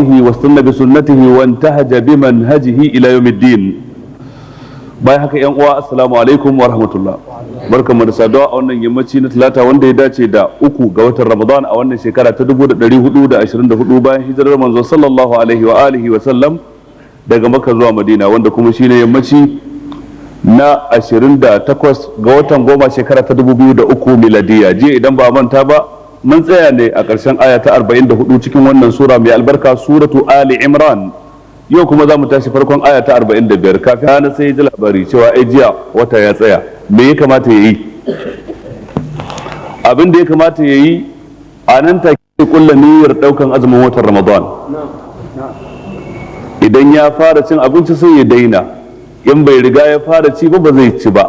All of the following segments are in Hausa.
واستنى بسنته وانتهج بمنهجه الى يوم الدين. Bayan haka, yan uwa, assalamu alaikum wa rahmatullah. Barkamu da saduwa a wannan yammaci na Talata, wanda ya dace da 3 ga watan Ramadan a wannan shekara ta 1424 bayan hijirar manzo sallallahu alaihi wa alihi wa sallam daga Makka zuwa Madina, wanda kuma shine yammaci na 28 ga watan 10, shekara ta 2003 miladiya. Jiya, idan ba manta ba, mun tsaya ne a ƙarshen aya ta 44 cikin wannan sura mai albarka, Suratu Ali Imran. Yau kuma za mu tashi farkon aya ta 45. Kafin rana sai ya ji labari cewa ai jiya wata ya tsaya. Me ya kamata ya yi? Abin da ya kamata ya yi a nan take, kulla niyyar daukan azumin watan Ramadan. Idan ya fara cin abinci, sai ya daina. In bai riga ya fara ci ba, ba zai ci ba.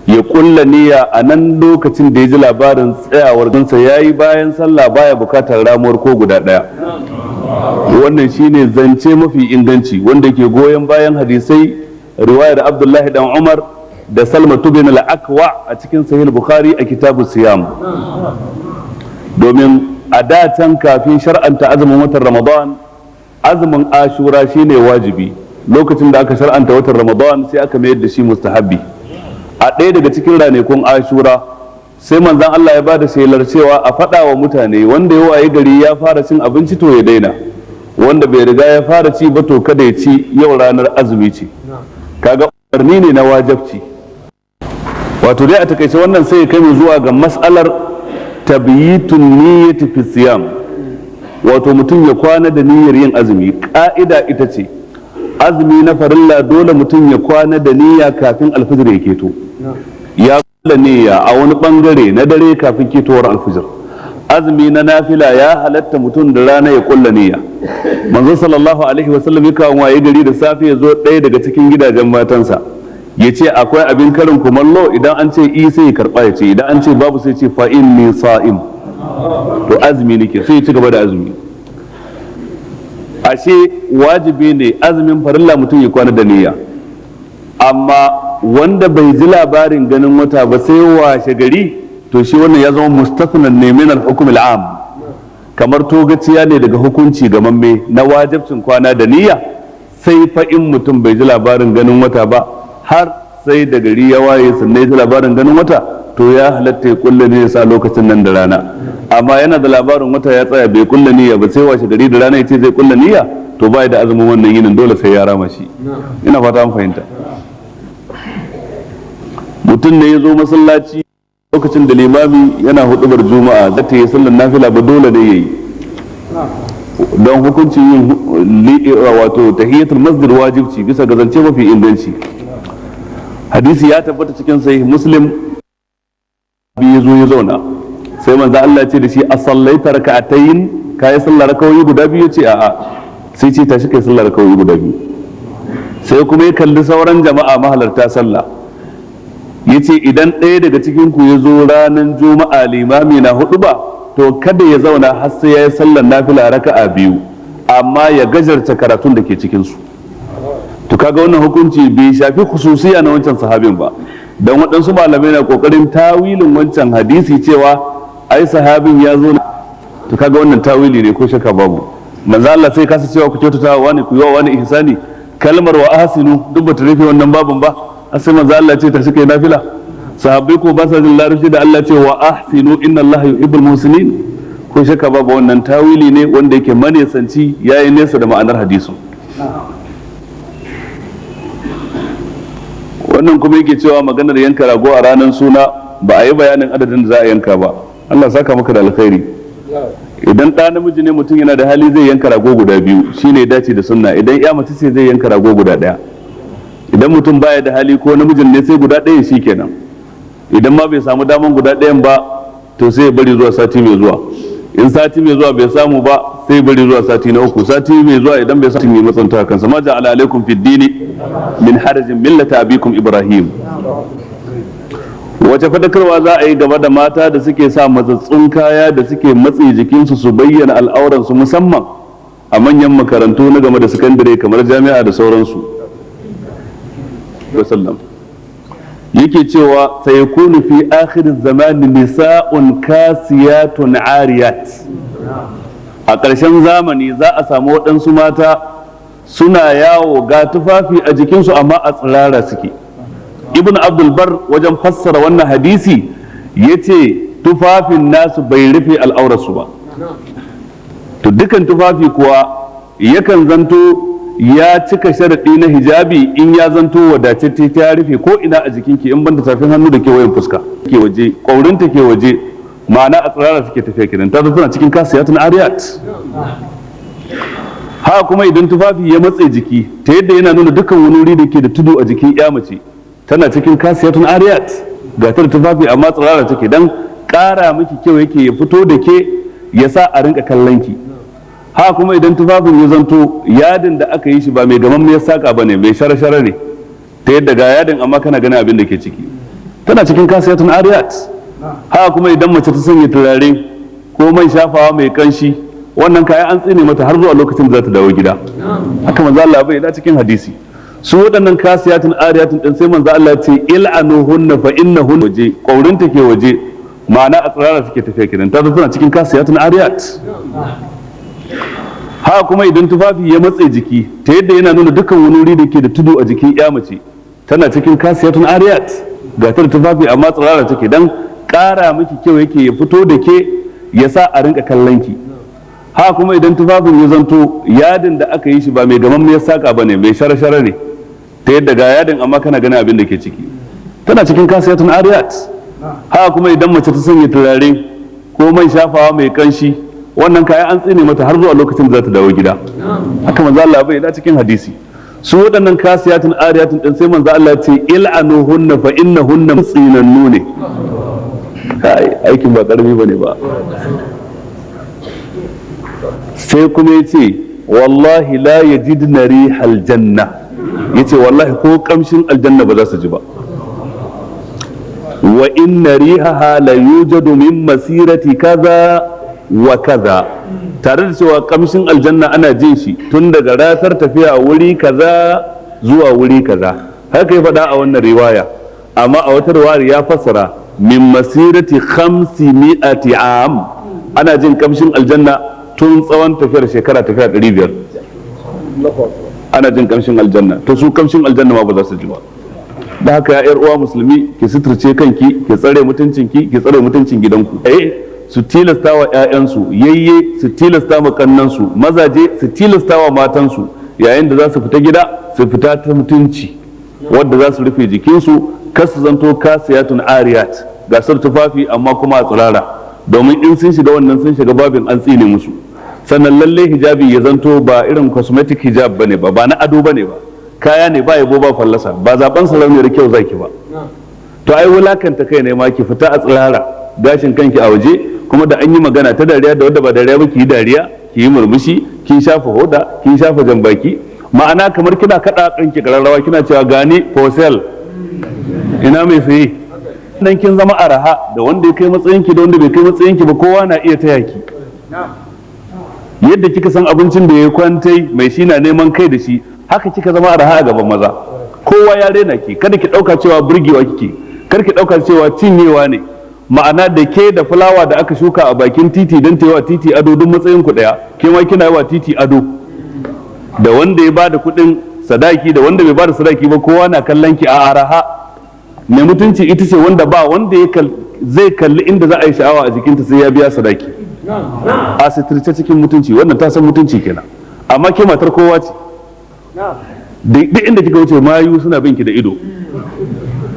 Ya kulla niyya a nan lokacin da ya ji labarin tsayawar gansa, ya yi bayan sallah, baya bukatar ramuwar ko guda ɗaya. Wannan shine zance mafi inganci, wanda ke goyon bayan hadisai, riwayar Abdullahi dan Umar da Salma bin al-Akwa a cikin Sahih Bukhari a Kitabu Siyam. Domin a da can, kafin shar'anta azumin watan Ramadan, azumin Ashura shine wajibi. Lokacin da aka shar'anta watan Ramadan, sai aka mayar da shi mustahabbi. A ɗaya daga cikin ranakun Ashura, sai manzon Allah ya bada shelar cewa a faɗa wa mutane, wanda ya waye gari ya fara cin abinci to ya daina, wanda bai riga ya fara ci ba to kada ya ci, yau ranar azumi ce. Kaga umarni ne na wajabci. Wato dai a takaice, wannan sai ya kai mu zuwa ga mas'alar tabyitun niyyati fi siyam, wato mutum ya kwana da niyyar yin azumi. Ka'ida ita ce, azumi na farilla dole mutum ya kwana da niyya kafin alfijir ya keto. Ya kula niyya a wani bangare na dare kafin ketowar alfijir. Azumi na nafila ya halatta mutum da rana ya kulla niyya. Manzo sallallahu alaihi wasallam ya kawo waye gari da safe, ya zo ɗaya daga cikin gidajen matansa, ya ce, "Akwai abin karin kumallo?" Idan an ce i, sai ya karba ya ce. Idan an ce babu, sai ce, "Fa inni sa'im," to azumi nake, sai ya ci gaba da azumi. Ashe wajibi ne azumin farilla mutum ya kwana da niyya. Amma wanda bai ji labarin ganin wata ba sai washe gari, to shi wannan ya zama mustathnan ne min al-hukm al-am, kamar togaciya ne daga hukunci gamamme na wajibcin kwana da niyya. Sai fa in mutum bai ji labarin ganin wata ba har sai da gari ya waye sannan ya ji labarin ganin wata, to ya halatta ya kulle niyya sa lokacin nan da rana. Amma yana da labarin wata ya tsaya, bai kulle niyya ba, sai washe gari da rana ya ce zai kulle niyya, to bai da azumin wannan yinin, dole sai ya rama shi. Ina fata an fahimta. Mutum ne ya zo masallaci lokacin da limami yana hudubar Juma'a, zata yi sallar nafila ba, dole ne yayi, don hukuncin yin wato tahiyatul masjid wajibci bisa ga zance mafi inganci. Hadisi ya tabbata cikin Sahih Muslim. Ya zo ya zauna, sai manzo Allah ya ce da shi, "A sallaita raka'atayn? Kai sallar rakawoyi guda biyu?" Ce, "A'a." Sai ce, "Tashi kai sallar rakawoyi guda biyu." Sai kuma ya kalli sauran jama'a mahalarta sallah, yace, "Idan ɗaya daga cikin ku ya zo ranar Juma'a, limami na hudu ba, to kada ya zauna har sai ya yi sallar nafila raka'a biyu, amma ya gajarta karatun da ke cikin su." To kaga wannan hukunci bai shafi khususiya na wancan sahabin ba, dan waɗansu malamai na kokarin tawilin wancan hadisi cewa ai sahabin ya zo. To kaga wannan tawili ne, ko shakka babu. Manzo Allah sai kasa cewa ku kyautata wa wani, ku yi wa wani ihsani. Kalmar "wa ahsinu" duk bata rufe wannan babun ba, sai manzo Allah ce, "Tashi kai nafila." Sahabbai ko ba sa jin Larabci da Allah ce, "Wa ahsinu, inna Allah yuhibbul muhsinin"? Ko shakka babu, wannan tawili ne wanda yake manesanci, yayi nesa da ma'anar hadisin. Wannan kuma yake cewa maganar yanka rago a ranar suna, ba a yi bayanin adadin da za a yanka ba. Allah saka maka da alkhairi. Idan ɗa namiji ne, mutum yana da hali, zai yanka rago guda biyu, shine ya dace da sunna. Idan ya mace ce, zai yanka rago guda ɗaya. Idan mutum baya da hali, ko namijin ne, sai guda ɗaya shi kenan. Idan ma bai samu daman guda ɗayan ba, to sai ya bari zuwa sati mai zuwa. In sati mai zuwa bai samu ba, sai bari zuwa sati na uku. Sati mai zuwa idan bai samu, mai matsanta kansa. Ma ja'ala alaikum fid dini min harajin, millata abikum Ibrahim. Wace fadakarwa za a yi game da mata da suke sa matsatsun kaya da suke matse jikinsu su bayyana al'auransu, musamman a manyan makarantu na game da sakandare kamar jami'a da sauransu? Wasallam yake cewa, "Sayakunu fi akhir zamani nisa'un kasiyatun ariyat." A ƙarshen zamani za a samu waɗansu mata suna yawo ga tufafi a jikinsu, amma a tsirara suke. Ibn Abdul Bar wajen fassara wannan hadisi ya ce tufafin nasu bai rufe al'aurarsu ba. To dukan tufafi kuwa yakan zanto ya cika sharaɗi na hijabi in ya zanto wadatacce, ta rufe ko ina a jikinki in banda tafin hannu da kewayen fuska ke waje, ƙwaurinta ke waje, ma'ana a tsirara suke tafiya kenan. Ta zo tana cikin kasiyatun ariyat. Haka kuma idan tufafi ya matse jiki ta yadda yana nuna dukkan wani wuri da ke da tudu a jikin ya mace, tana cikin kasiyatun ariyat. Ga ta da tufafi amma tsirara take. Dan ƙara miki kyau yake ya fito da ke, ya sa a rinka kallon ki. Haka kuma idan tufafin ya zanto yadin da aka yi shi ba mai gamammiyar saka bane, mai shara-shara ne, ta yadda ga yadin amma kana ganin abin da ke ciki, tana cikin kasiyatun ariyat. Haka kuma idan mace ta sanya turare ko man shafawa mai kanshi, wannan kaya an tsine mata har zuwa lokacin da za ta dawo gida. Haka manzo Allah bai da cikin hadisi. Su waɗannan kasiyatun ariyatun din, sai manzo Allah ya ce: "Il'anuhunna fa innahunna" waje, ƙaurinta ke waje, ma'ana a tsirara suke tafiya kenan. Ta zo tana cikin kasiyatun ariyat. Haka kuma idan tufafi ya matse jiki ta yadda yana nuna dukkan wani wuri da ke da tudu a jikin ya mace, tana cikin kasiyatun ariyat. Ga ta da tufafi amma tsirara take. Dan ƙara miki kyau yake ya fito da ke, ya sa a rinka kallon ki. Haka kuma idan tufafin ya zanto yadin da aka yi shi ba mai gamammiyar saka bane, mai shara-shara ne, ta yadda ga yadin amma kana ganin abin da ke ciki, tana cikin kasiyatun ariyat. Haka kuma idan mace ta sanya turare ko man shafawa mai kanshi, wannan kaya an tsine mata har zuwa lokacin da za ta dawo gida. Haka manzo Allah bai da cikin hadisi. Su waɗannan kasiyatun ariyatun din, sai manzo Allah ya ce: "Il'anuhunna fa innahunna" tsinannu ne. Kai, aikin ba karami bane ba. Sai kuma ya ce: "Wallahi la yajidna rihal janna." Yace wallahi ko kamshin aljanna ba za su ji ba. "Wa inna rihaha la yujadu min masirati kaza wa kaza." Tare da cewa kamshin aljanna ana jin shi tun daga ratar tafiya wuri kaza zuwa wuri kaza, haka ya faɗa a wannan riwaya. Amma a wata riwaya ya fassara min masirati 500 am, ana jin kamshin aljanna tun tsawon tafiyar shekara tafiya 500 ana jin kamshin aljanna. To su kamshin aljanna ma ba za su ji ba. Da haka ya yar uwa musulmi, ki suturce kanki, ki tsare mutuncinki, ki tsare mutuncin gidanku. Su tilasta wa ƴaƴansu, yayye su tilasta ma kannansu, mazaje su tilasta wa matansu, yayin da za su fita gida su fita ta mutunci wadda za su rufe jikinsu, kar su zanto kasiyatun ariyat, gasar tufafi amma kuma a tsirara, domin in sun shiga wannan sun shiga babin an tsine musu. Sannan lalle hijabi ya zanto ba irin cosmetic hijab bane ba, ba na ado bane ba, kaya ne ba yabo ba fallasa, ba zaben sarauniyar kyau zaki ba. To ai wulakanta kai ne ma ki fita a tsirara, gashin kanki a waje, kuma da an yi magana ta dariya da wadda ba dariya ba ki yi dariya, ki yi murmushi, kin shafa hoda, kin shafa jambaki, ma'ana kamar kina kada kanki kararrawa, kina cewa gani for sale, ina mai saye. Nan kin zama araha, da wanda ya kai matsayinki da wanda bai kai matsayinki ba, kowa na iya taya ki. Yadda kika san abincin da ya kwantai mai shi na neman kai da shi, haka kika zama araha a gaban maza, kowa ya rena ki. Kada ki dauka cewa burgewa kike, kar ki dauka cewa cinyewa ne. Ma'ana da ke da fulawa da aka shuka a bakin titi don ta yi wa titi ado, duk matsayin ku daya. Ke ma kina yi wa titi ado. Da wanda ya bada kuɗin sadaki da wanda bai bada sadaki ba, kowa na kallon ki a araha. Mai mutunci ita ce wanda ba wanda ya zai kalli inda za a yi sha'awa a jikinta sai ya biya sadaki, a sitirce cikin mutunci. Wannan ta san mutunci kenan. Amma ke matar kowa ce, duk inda kika wuce mayu suna bin ki da ido.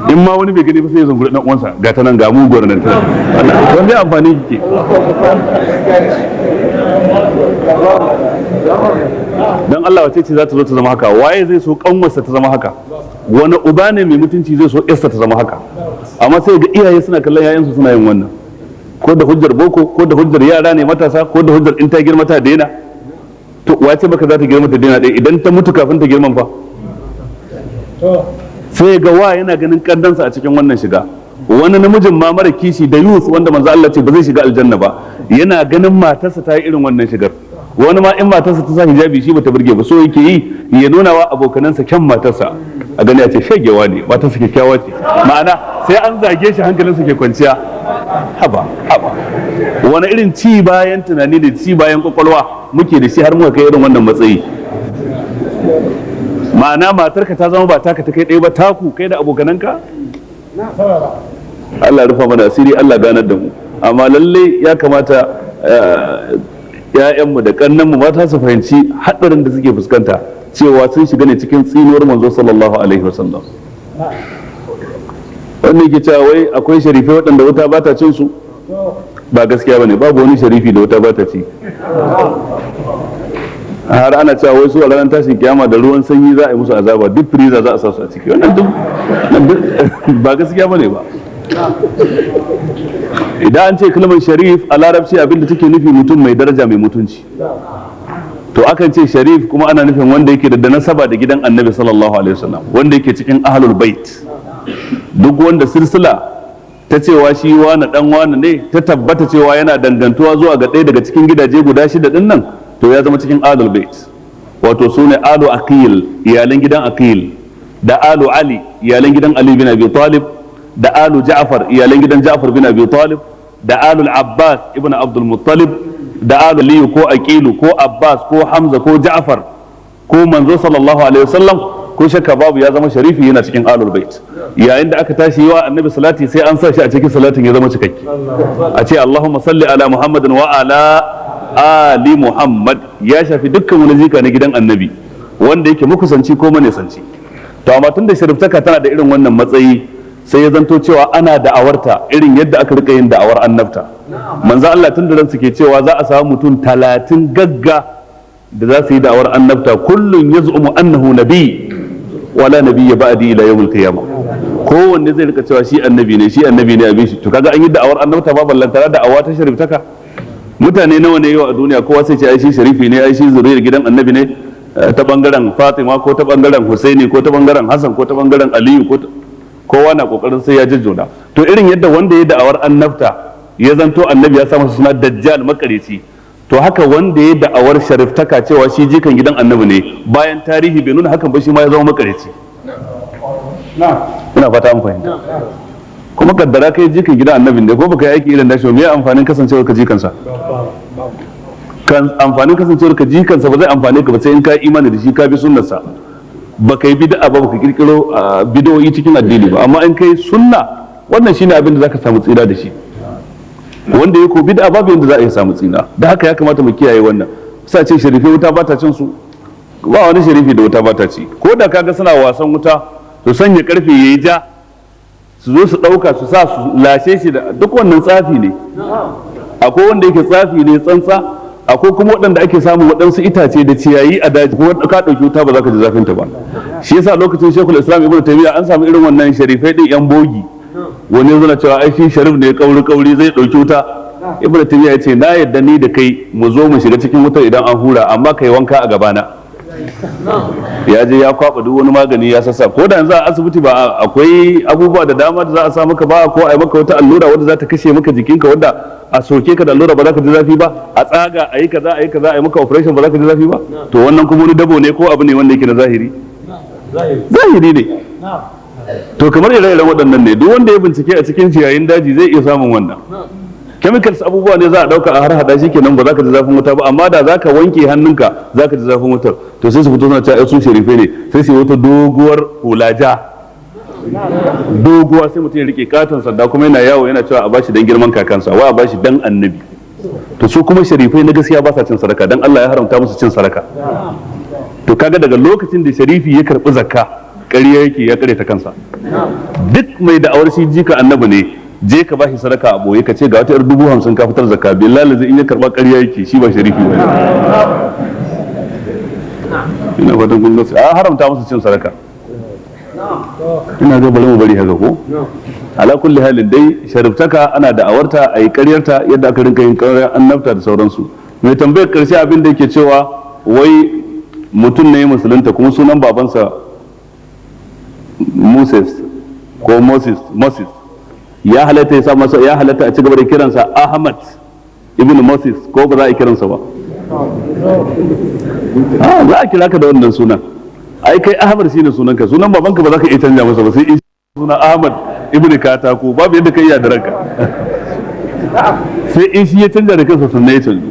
In ma wani bai gani ba sai ya zunguri dan uwansa, ga ta nan, ga muguwar nan ta wanda amfani kike. Dan Allah, wace ce za ta zo ta zama haka? Waye zai so kanwarsa ta zama haka? Wani uba ne mai mutunci zai so yarsa ta zama haka? Amma sai ga iyaye suna kallon yayansu suna yin wannan, ko da hujjar boko, ko da hujjar yara ne matasa, ko da hujjar in ta girma ta daina. To wace baka za ta girma ta daina ɗaya? Idan ta mutu kafin ta girman fa? Sai ga wa yana ganin kandansa a cikin wannan shiga. Wani namijin ma mara kishi da youth, wanda manzo Allah ce ba zai shiga aljanna ba, yana ganin matarsa ta yi irin wannan shigar. Wani ma in matarsa ta sa hijabi shi bata burge ba, so yake yi ya nuna wa abokanansa kyan matarsa, a gani a ce shagewa ne, matarsa kyakkyawa ce. Ma'ana sai an zage shi hankalinsa ke kwanciya. Haba haba. Wani irin ci bayan tunani da ci bayan kwakwalwa muke da shi har muka kai irin wannan matsayi? Ma'ana matarka ta zama ba taka ta kai ɗaya ba, taku kai da abokananka. Allah rufa mana asiri, Allah ganar da mu. Amma lalle ya kamata ‘ya'yanmu da ƙannanmu mata su fahimci haɗarin da suke fuskanta, cewa sun shiga ne cikin tsinuwar manzo sallallahu alaihi wasallam. Wannan yake cewa wai akwai sharifai waɗanda wuta ba ta cin su. Ba gaskiya bane, babu wani sharifi da wuta ba ta ci. Har ana cewa wai su a ranar tashin kiyama da ruwan sanyi za a yi musu azaba, duk freezer za a sa su a ciki. Wannan duk ba gaskiya bane ba. Idan an ce kalmar sharif a larabci, abinda take nufi mutum mai daraja, mai mutunci. To akan ce sharif kuma ana nufin wanda yake da nasaba da gidan annabi sallallahu alaihi wasallam, wanda yake cikin ahlul bait. Duk wanda silsila ta cewa shi wani dan wani ne ta tabbata cewa yana dangantuwa zuwa ga ɗaya daga cikin gidaje guda shida din nan, to ya zama cikin ahlul bait. Wato su ne alu Aqil, iyalan gidan Aqil, da alu Ali, iyalan gidan Ali bin Abi Talib, da alu Ja'far, iyalan gidan Ja'far bin Abi Talib, da alu Abbas ibn Abdul Muttalib, da alu Aliyu ko Aqilu ko Abbas ko Hamza ko Ja'far ko manzo sallallahu alaihi wasallam, ko shakka babu ya zama sharifi, yana cikin alul bait. Yayin da aka tashi wa annabi salati, sai an sa shi a cikin salatin, ya zama cikakke. A ce "Allahumma salli ala Muhammadin wa ala ali Muhammad", ya shafi dukkan wani jika na gidan annabi wanda yake makusanci ko manesanci. To amma tun da shariftaka tana da irin wannan matsayi, sai ya zanto cewa ana da'awarta irin yadda aka rika yin da'awar annabta. Manzo Allah tun da ransu ke cewa za a samu mutum 30 gagga da za su yi da'awar annabta, "Kullun yaz'umu annahu nabi, wala nabiyya ba'di ila yawmil qiyamah." Kowanne zai rika cewa shi annabi ne, shi annabi ne, abin shi. To kaga an yi da'awar annabta ba, ballantana da'awa ta shariftaka. Mutane nawa ne yau a duniya kowa sai ce ai shi sharifi ne, ai shi zuriyar gidan annabi ne, ta bangaren Fatima ko ta bangaren Husaini ko ta bangaren Hassan ko ta bangaren Aliyu, ko kowa na kokarin sai ya jajjona. To irin yadda wanda ya da'awar annabta ya zanto annabi ya sa masa suna dajjal, makareci, to haka wanda ya da'awar shariftaka cewa shi jikan gidan annabi ne, bayan tarihi bai nuna hakan ba, shi ma ya zama makareci. Ina fata an fahimta. Kuma kaddara kai jikan gidan annabin ne, ko baka yi aiki irin dashi ba, me amfanin kasancewar ka jikansa? Kan amfanin kasancewar ka jikansa ba zai amfane ka ba sai in ka imani da shi, ka bi sunnarsa, baka yi bid'a ba, baka kirkiro bid'o'i cikin addini ba. Amma in kai sunna, wannan shine abin da zaka samu tsira da shi. Wanda ya ko bid'a, babu yanda za a yi samu tsira. Da haka ya kamata mu kiyaye wannan. Sa ce sharifi wuta ba ta cin su, ba wani sharifi da wuta ba ta ci. Ko da kaga suna wasan wuta, su sanya karfe yayi ja, su zo su dauka su sa su lashe shi, da duk wannan tsafi ne. Akwai wanda yake tsafi ne tsantsa, akwai kuma waɗanda ake samun waɗansu itace da ciyayi a daji, ko ka ɗauki wuta ba za ka ji zafin ta ba. Shi yasa lokacin Shekul Islam Ibn Taymiyyah an samu irin wannan sharifai din, yan bogi. Wani yana cewa ai shi sharif ne, kauri kauri, zai ɗauki wuta. Ibn Taymiyyah ya ce, "Na yadda ni da kai mu zo mu shiga cikin wutar idan an hura, amma kai wanka a gabana." Ya je ya kwaba duk wani magani ya sassa. Ko da yanzu a asibiti ba akwai abubuwa da dama da za a sa maka ba, ko a yi maka wata allura wadda za ta kashe maka jikinka, wadda a soke ka da allura ba za ka ji zafi ba, a tsaga, a yi kaza, a yi kaza, a yi maka operation ba za ka ji zafi ba? To wannan kuma wani dabo ne ko abu ne wanda yake na zahiri? Zahiri ne. To kamar ire-iren waɗannan ne, duk wanda ya bincike a cikin ciyayin daji zai iya samun wannan. Chemicals, abubuwa ne za a dauka a har hada shi, kenan ba za ka ji zafin wuta ba. Amma da za ka wanke hannunka, za ka ji zafin wutar. To sai su fito suna cewa su sharife ne, sai su yi wata doguwar hula ja doguwa, sai mutum ya rike katon sanda kuma yana yawo yana cewa a bashi dan girman kakansa, wa a bashi dan annabi. To su kuma sharifai na gaskiya ba sa cin sadaka, dan Allah ya haramta musu cin sadaka. To kaga daga lokacin da sharifi ya karbi zakka, ƙarya yake, ya ta kansa. Duk mai da'awar shi jika annabi ne, je ka bashi sadaka a boye, ka ce ga wata yar 50,000 ka fitar zakka. Billahi zai in ya karba, ƙarya yake, shi ba sharifi ba. Ina fatan kun ga a haramta musu cin sadaka. Ina ga bari mu bari haka. Ko ala kulli halin dai, shariftaka ana da'awarta, a yi ƙaryarta yadda aka rinka yin ƙaryar annabta da sauransu. Mai tambayar ƙarshe abin da yake cewa, wai mutum ne musulunta kuma sunan babansa Moses ko Moses, Moses, ya halatta ya sa masa, ya halatta a ci gaba da kiransa Ahmad ibn Moses ko ba za a kiransa ba? A za a kira ka da wannan sunan. Ai kai Ahmad shine sunanka, sunan babanka ba za ka iya canja masa ba, sai in suna Ahmad ibn Katako, babu yadda ka iya da ranka. Sai in shi ya canja da kansa sannan ya canju.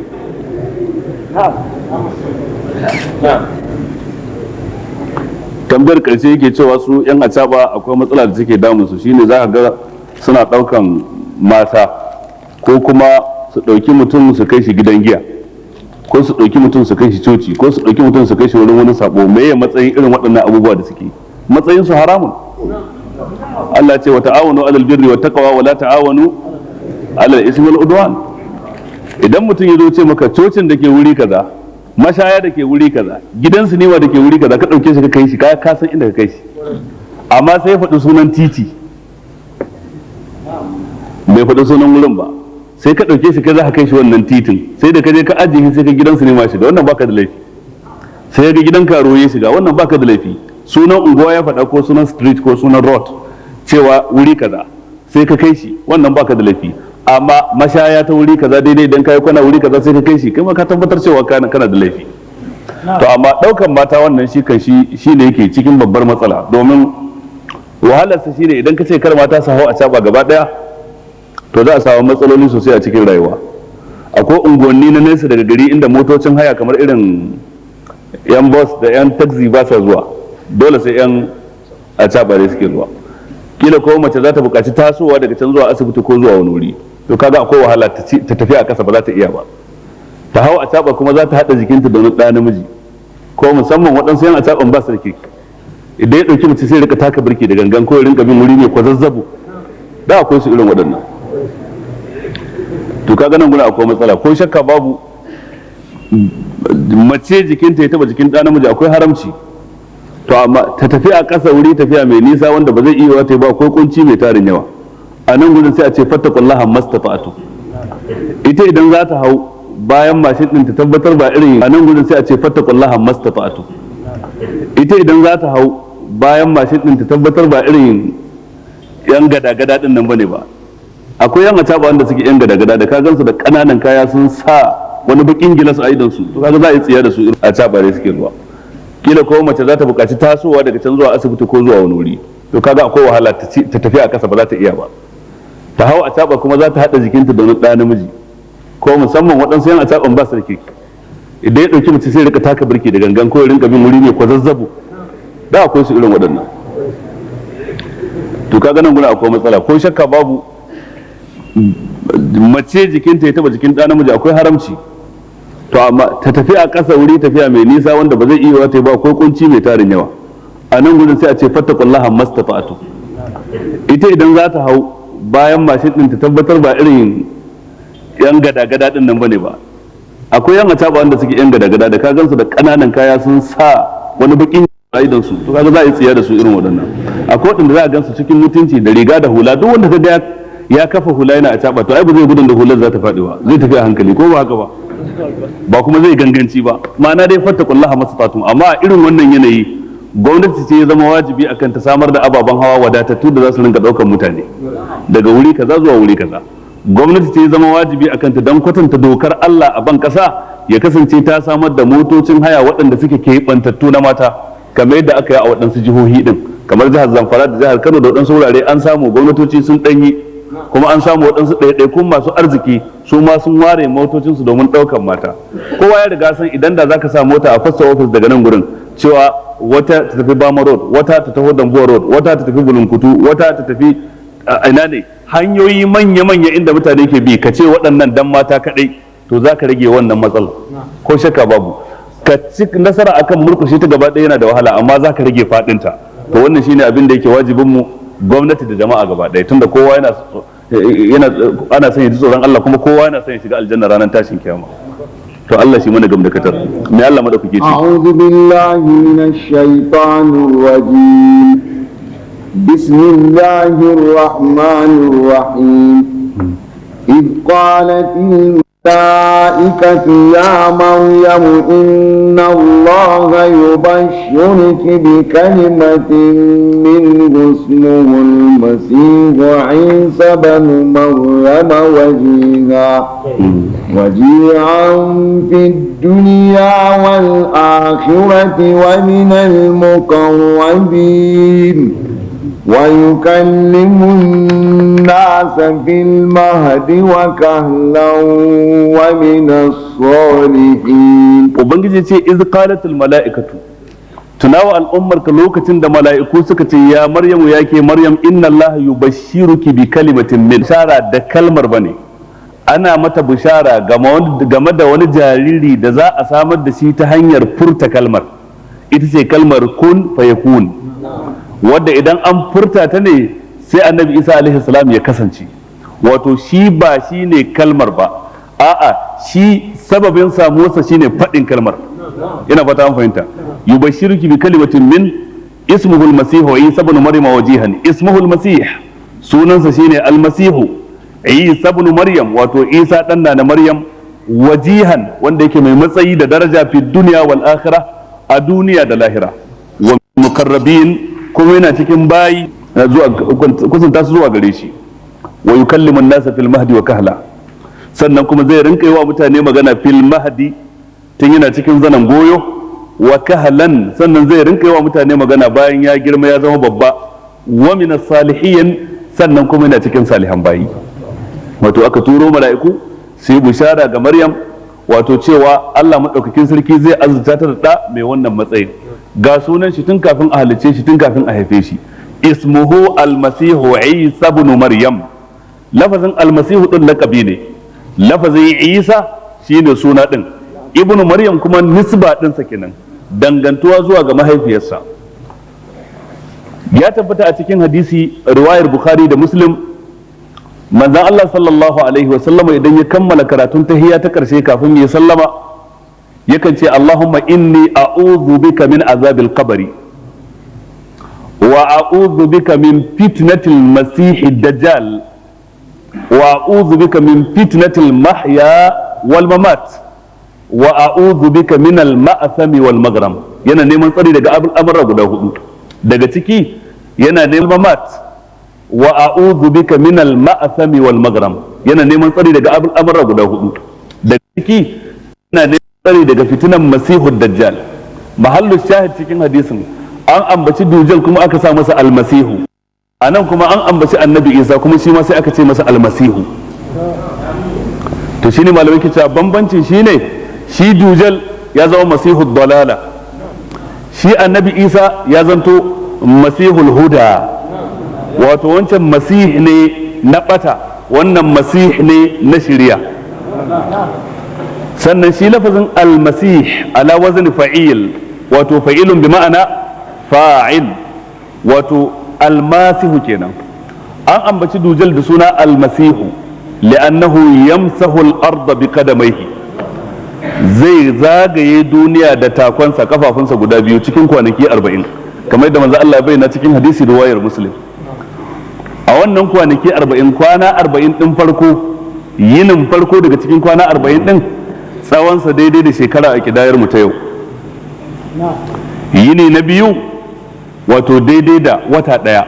Tambayar karshe yake cewa su yan acaba akwai matsala da take damun su, shine za ka ga suna daukan mata ko kuma su dauki mutum su kai shi gidan giya, ko su dauki mutum su kai shi coci, ko su dauki mutum su kai shi wurin wani sabo. Me ya matsayin irin waɗannan abubuwa da suke? Matsayin su haramun. Allah ce wa ta'awanu alal birri wat taqwa wa la ta'awanu alal ismi wal udwan. Idan mutum ya zo ce maka cocin da ke wuri kaza, mashaya da ke wuri kaza, gidan sinima da ke wuri kaza, ka ɗauke shi ka kai shi, ka san inda ka kai shi, amma sai ya faɗi sunan titi bai faɗi sunan wurin ba, sai ka ɗauke shi kai za ka kai shi wannan titin, sai da ka je ka ajiye shi sai ka gidan sinima shiga, wannan baka da laifi. Sai ga gidan karo ya shiga, wannan baka da laifi. Sunan unguwa ya faɗa ko sunan street ko sunan road cewa wuri kaza, sai ka kai shi, wannan baka da laifi. Amma mashaya ta wuri kaza daidai idan kai kwana wuri kaza sai ka kai shi, kai ma ka tabbatar cewa kana da laifi. To amma daukan mata wannan shi kan shi ne yake cikin babbar matsala, domin wahalarsa shine idan ka ce kar mata su hau a caba gaba daya, to za a samu matsaloli sosai a cikin rayuwa. Akwai unguwanni na nesa daga gari inda motocin haya kamar irin yan bus da yan taxi ba sa zuwa, dole sai yan a caba ne suke zuwa. Kila ko mace za ta buƙaci tasowa daga can zuwa asibiti ko zuwa wani wuri, to kaga akwai wahala ta tafi a ƙasa ba za ta iya ba. Ta hau a caɓa kuma za ta haɗa jikinta da wani ɗa namiji, ko musamman waɗansu yan a caɓan ba su da kirki. Idan ya ɗauki mace sai rika taka birki da gangan ko ya rinka bin wuri mai kwazazzabo, da akwai su irin waɗannan. To kaga nan gurin akwai matsala, ko shakka babu mace jikinta ya taɓa jikin ɗa namiji akwai haramci. To amma ta tafi a ƙasa wuri tafiya mai nisa wanda ba zai iya wata ba, akwai kunci mai tarin yawa. A nan gudun sai a ce fattakullaha mastata'atu. Ita idan za ta hau bayan mashin din ta tabbatar ba irin, a nan gudun sai a ce fattakullaha mastata'atu. Ita idan za ta hau bayan mashin din ta tabbatar ba irin yan gada-gada din nan bane ba. Akwai yan acaba wanda suke yan gada-gada da ka gansu da kananan kaya sun sa wani bakin gilas a idon su, to kaga za a yi tsiya da su a caba ne suke zuwa. Kila ko mace za ta buƙaci tasowa daga can zuwa asibiti ko zuwa wani wuri, to kaga akwai wahala ta tafi a ƙasa ba za ta iya ba. Ta hau a caɓa kuma za ta haɗa jikinta da wani ɗa namiji, ko musamman waɗansu yan a caɓan ba su da kirki. Idan ya ɗauki mace sai rika taka birki da gangan ko ya rinka bin wuri mai kwazazzabo, da akwai su irin waɗannan. To kaga nan gurin akwai matsala, ko shakka babu mace jikinta ya taɓa jikin ɗa namiji akwai haramci. To amma ta tafi a ƙasa wuri tafiya mai nisa wanda ba zai iya wata ba, akwai kunci mai tarin yawa. A nan gudun sai a ce fattakullaha mastata'atu. Ita idan za ta hau bayan mashin din ta tabbatar ba irin yan gada-gada din nan bane ba. Akwai yan acaba wanda suke yan gada-gada da ka gansu da kananan kaya sun sa wani bakin idon su, to kaga za a yi tsiya da su irin waɗannan. Akwai waɗanda za a gansu cikin mutunci da riga da hula, duk wanda kaga ya kafa hula yana acaba, to ai ba zai gudun da hular za ta faɗi ba, zai tafi a hankali, ko ba haka ba, ba kuma zai ganganci ba. Ma'ana dai fattakullaha mastata'tum. Amma a irin wannan yanayi gwamnati ce ya zama wajibi akan ta samar da ababen hawa wadatattu da za su rinka ɗaukar mutane daga wuri kaza zuwa wuri kaza. Gwamnati ce ya zama wajibi akan ta don kwatanta dokar Allah a ban kasa, ya kasance ta samar da motocin haya waɗanda suke keɓantattu na mata, kamar yadda aka yi a waɗansu jihohi din, kamar jihar Zamfara da jihar Kano da waɗansu wurare an samu gwamnatoci sun ɗanyi, kuma an samu waɗansu ɗaiɗaikun masu arziki su ma sun ware motocinsu domin ɗaukar mata. Kowa ya riga san idan da zaka sa mota a fasta office daga nan gurin cewa wata ta tafi Bama Road, wata ta tafi Dambuwa Road, wata ta tafi Bulunkutu, wata ta tafi ina ne, hanyoyi manya-manya inda mutane ke bi, ka ce waɗannan dan mata kaɗai, to za ka rage wannan matsala. Ko shakka babu ka ci nasara akan murkushe ta gaba ɗaya yana da wahala, amma za ka rage faɗinta. To wannan shine abin da yake wajibinmu gwamnati da jama'a gaba ɗaya, tunda kowa yana ana son ya ji tsoron Allah, kuma kowa yana son ya shiga aljanna ranar tashin kiyama. To Allah shi mana gamdakatar. Me Allah madaukake ce? A'udhu billahi minash shaitanir rajim. Bismillahir rahmanir rahim. إذ قالت الملائكة يا مريم إن الله يبشرك بكلمة منه اسمه المسيح عيسى بن مريم وجيها في الدنيا والآخرة ومن المقربين. ويكلم الناس في المهد وكهلا ومن الصالحين. Ubangiji ce iz qalatul mala'ikatu, tunawa al'ummar ka lokacin da mala'iku suka ce ya Maryamu, ya ke Maryam, inna Allaha yubashshiruki bi kalimatin min, bishara da kalmar bane, ana mata bishara game da wani jariri da za a samar da shi ta hanyar furta kalmar, ita ce kalmar kun fayakun, wadda idan an furta ta ne sai Annabi Isa alaihi salam ya kasance. Wato shi ba shi ne kalmar ba, a'a, shi sababin samuwarsa shine faɗin kalmar. Ina fata an fahimta. Yubashshiruki bi kalimatin min ismuhu al-masih Isa ibn Maryam wajihan. Ismuhu al-masih, sunansa shine al-masih Isa ibn Maryam, wato Isa dan na Maryam, wajihan, wanda yake mai matsayi da daraja, fi dunya wal akhirah, a duniya da lahira, wa mukarrabin, kuma yana cikin bayi zuwa kusanta su zuwa gare shi, wa yukallimu an-nasa fil mahdi wa kahla, sannan kuma zai rinka yi wa mutane magana fil mahdi, tun yana cikin zanen goyo, wa kahlan, sannan zai rinka yi wa mutane magana bayan ya girma ya zama babba, wa min salihin, sannan kuma yana cikin salihan bayi. Wato aka turo mala'iku su yi bishara ga Maryam, wato cewa Allah madaukakin sarki zai azurta ta da ɗa mai wannan matsayin. Ga sunan shi tun kafin a halicce shi, tun kafin a haife shi: ismuhu almasihu Isa ibn Maryam. Lafazin almasihu din lakabi ne, lafazin Isa shine suna din, ibnu Maryam kuma nisba ɗinsa kenan, dangantuwa zuwa ga mahaifiyarsa. Ya tabbata a cikin hadisi riwayar Bukhari da Muslim, manzon Allah sallallahu alaihi wasallam idan ya kammala karatun tahiyya ta karshe kafin ya sallama, yakan ce: Allahumma inni a'udhu bika min azabil qabri wa a'udhu bika min fitnatil masihid dajjal wa a'udhu bika min fitnatil mahya wal mamat wa a'udhu bika min al ma'thami wal maghram. Yana neman tsari daga al'amura guda hudu. Daga ciki yana neman mamat wa a'udhu bika min al ma'thami wal maghram. Yana neman tsari daga al'amura guda hudu. Daga ciki yana neman tsari daga fitinan masihud dajjal. Mahallu shahid cikin hadisin, an ambaci dujal kuma aka sa masa almasihu. Anan kuma an ambaci Annabi Isa, kuma shi ma sai aka ce masa almasihu. To shine malamai ke cewa bambancin shine shi dujal ya zama masihu dalala, shi Annabi Isa ya zanto masihul huda. Wato wancan masih ne na bata, wannan masih ne na shiriya. Sannan shi lafazin almasih ala wazn fa'il, wato fa'ilun bi ma'ana fa'il, wato almasihu kenan. An ambaci dujal da suna almasihu li'annahu yamsahu al-ardha bi qadamayhi, zai zagaye duniya da takonsa, kafafunsa guda biyu, cikin kwanaki 40, kamar yadda manzo Allah ya bayyana cikin hadisi riwayar Muslim. A wannan kwanaki 40, kwana 40 din farko, yinin farko daga cikin kwana 40 din tsawonsa daidai da shekara a kidayar mu ta yau. Yini na biyu wato daidai da wata ɗaya.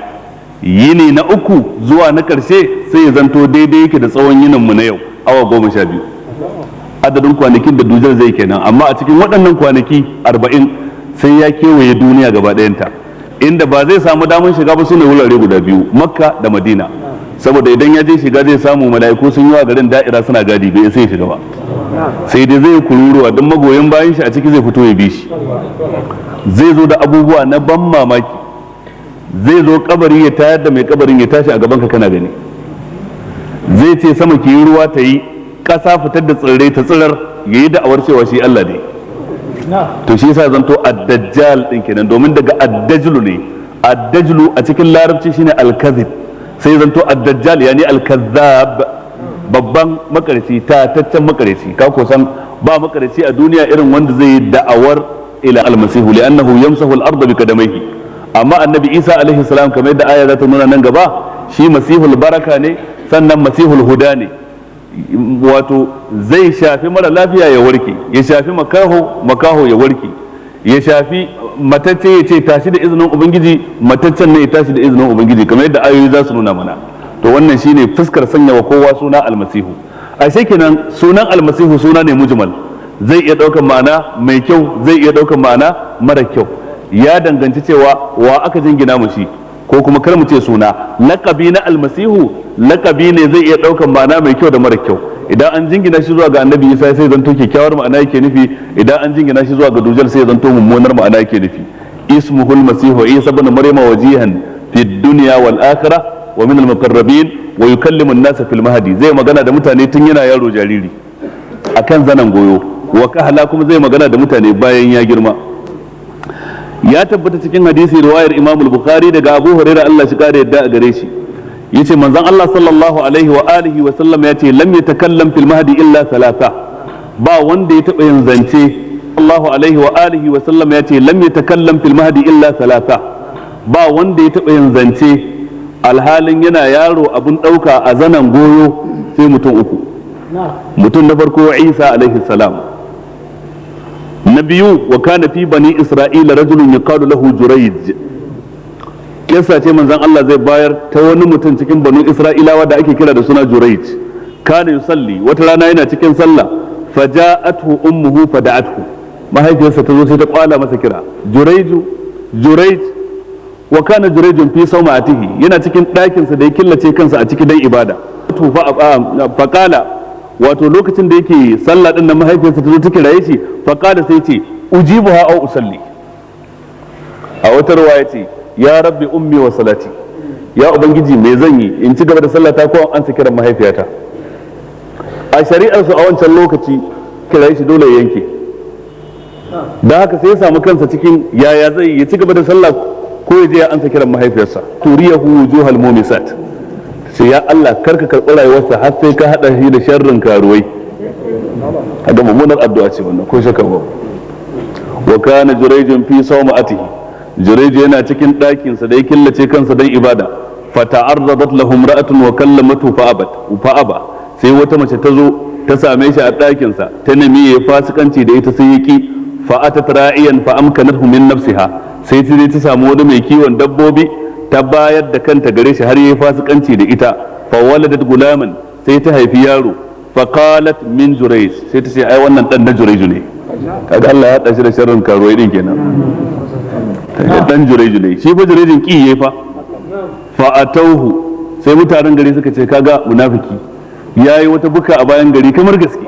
Yini na uku zuwa na ƙarshe sai ya zanto daidai yake da tsawon yinin mu na yau, awa 12. Adadin kwanakin da dujal zai kenan. Amma a cikin waɗannan kwanaki 40 sai ya kewaye duniya gaba ɗayanta. Inda ba zai samu damar shiga ba sune wurare guda biyu, Makka da Madina, saboda idan ya je shiga zai samu mala'iku sun yi wa garin da'ira suna gadi, bai sai shiga ba. Sai dai zai kururuwa don magoyan bayan shi a ciki zai fito ya bi shi. Zai zo da abubuwa na ban mamaki. Zai zo kabari ya tayar da mai kabarin ya tashi a gaban ka kana gani. Zai ce sama ki yi ruwa ta yi, ƙasa fitar da tsirrai ta tsirar, ya yi da'awar cewa shi Allah ne. To shi yasa zanto ad-dajjal din kenan, domin daga ad-dajlu ne. Ad-dajlu a cikin larabci shine al-kadhib. Sai zanto ad-dajjal yani al-kazzab, babban makareci, tataccen makareci. Ka ko san ba makareci a duniya irin wanda zai yi da'awar ila al-masihu, li'annahu yamsahu al-ardha bi qadamayhi. Amma Annabi Isa alaihi salam, kamar yadda aya za ta nuna nan gaba, shi masihul baraka ne, sannan masihul huda ne. Wato zai shafi mara lafiya ya warke, ya shafi makaho, makaho ya warke, ya shafi matacce ya ce tashi da izinin ubangiji, mataccen ne ya tashi da izinin ubangiji, kamar yadda ayoyi za su nuna mana. To wannan shine fuskar sanya wa kowa suna almasihu. Ashe kenan sunan almasihu suna ne mujmal, zai iya ɗaukar ma'ana mai kyau, zai iya ɗaukar ma'ana mara kyau, ya danganci cewa wa aka jingina mu shi. Ko kuma kar mu ce suna, lakabi na Almasihu lakabi ne zai iya daukan ma'ana mai kyau da mara kyau. Idan an jingina shi zuwa ga Annabi Isa, sai zanto kyakkyawar ma'ana yake nufi. Idan an jingina shi zuwa ga Dujal, sai zanto mummunar ma'ana yake nufi. Ismuhul masihu Isa ibn Maryama, wajihan fi dunya wal akhirah wa min al muqarrabin, wa yukallimu an-nasa fil mahdi. Zai magana da mutane tun yana yaro jariri akan zanan goyo. Wa kahla, kuma zai magana da mutane bayan ya girma. Ya tabbata cikin hadisi riwayar Imam al-Bukhari daga Abu Hurairah, Allah shi kare yadda a gare shi, yace manzon Allah sallallahu alaihi wa alihi wa sallam yace: lam yatakallam fil mahdi illa thalatha. Ba wanda ya taba yin zance. Allahu alaihi wa alihi wa sallam yace: lam yatakallam fil mahdi illa thalatha. Ba wanda ya taba yin zance alhalin yana yaro abun dauka a zanan goyo sai mutum uku. Mutum na farko, Isa alaihi salam. Na biyu, wa kana fi bani Isra'ila rajulun yuqalu lahu Jurayj. Kissa ce manzon Allah zai bayar ta wani mutum cikin Banu Isra'ilawa da ake kira da suna Jurayj. Kana yusalli, wata rana yana cikin sallah, faja'athu ummuhu fada'athu, mahaifiyarsa ta zo sai ta kwala masa kira: "Jurayju, Jurayj!" Wa kana Jurayjun fi sawma'atihi, yana cikin ɗakinsa da ya killace kansa a cikin dan ibada. To fa faqala, wato lokacin da yake sallah din nan, mahaifiyarsa ta zo ta kiraye shi. Faqala, sai ce: "Ujibuha aw usalli?" A wata ruwaya ce: "Ya rabbi, ummi wa salati." Ya ubangiji, me zan yi? In ci gaba da sallata ko an sa kiran mahaifiyata? A shari'ar su a wancan lokaci, kiraye shi dole ya yanke. Da haka sai ya samu kansa cikin yaya zai ya ci gaba da sallah ko ya je ya ansa kiran mahaifiyarsa. Turiyahu wujuhal mumisat. Sai ya Allah, karka karɓi rayuwarsa har sai ka haɗa shi da sharrin karuwai. Kaga mummunar addu'a ce wannan, ko shakka ba. Wa kana Jurayjun fi sawma'atihi, Jurayj yana cikin ɗakin sa da ya killace kansa don ibada. Fata'arradat lahu imra'atun wa kallamatu fa abat fa aba. Sai wata mace ta zo ta same shi a ɗakin sa, ta nemi ya fasikanci da ita, sai ya ki. Fa atat ra'iyan fa amkanathu min nafsiha, sai ta je ta samu wani mai kiwon dabbobi, ta bayar da kanta gare shi har yayi fasikanci da ita. Fa waladat gulaman, sai ta haifi yaro. Fa qalat: "Min Jurayj." Sai ta ce ai wannan dan na Jurayj ne. Kaga Allah ya hada shi da sharrin karuwai din kenan. Dan Jurayj ne. Shi fa Jurayjin ki yayi fa. Fa atauhu, sai mutanen gari suka ce kaga munafiki yayi wata buka a bayan gari kamar gaske.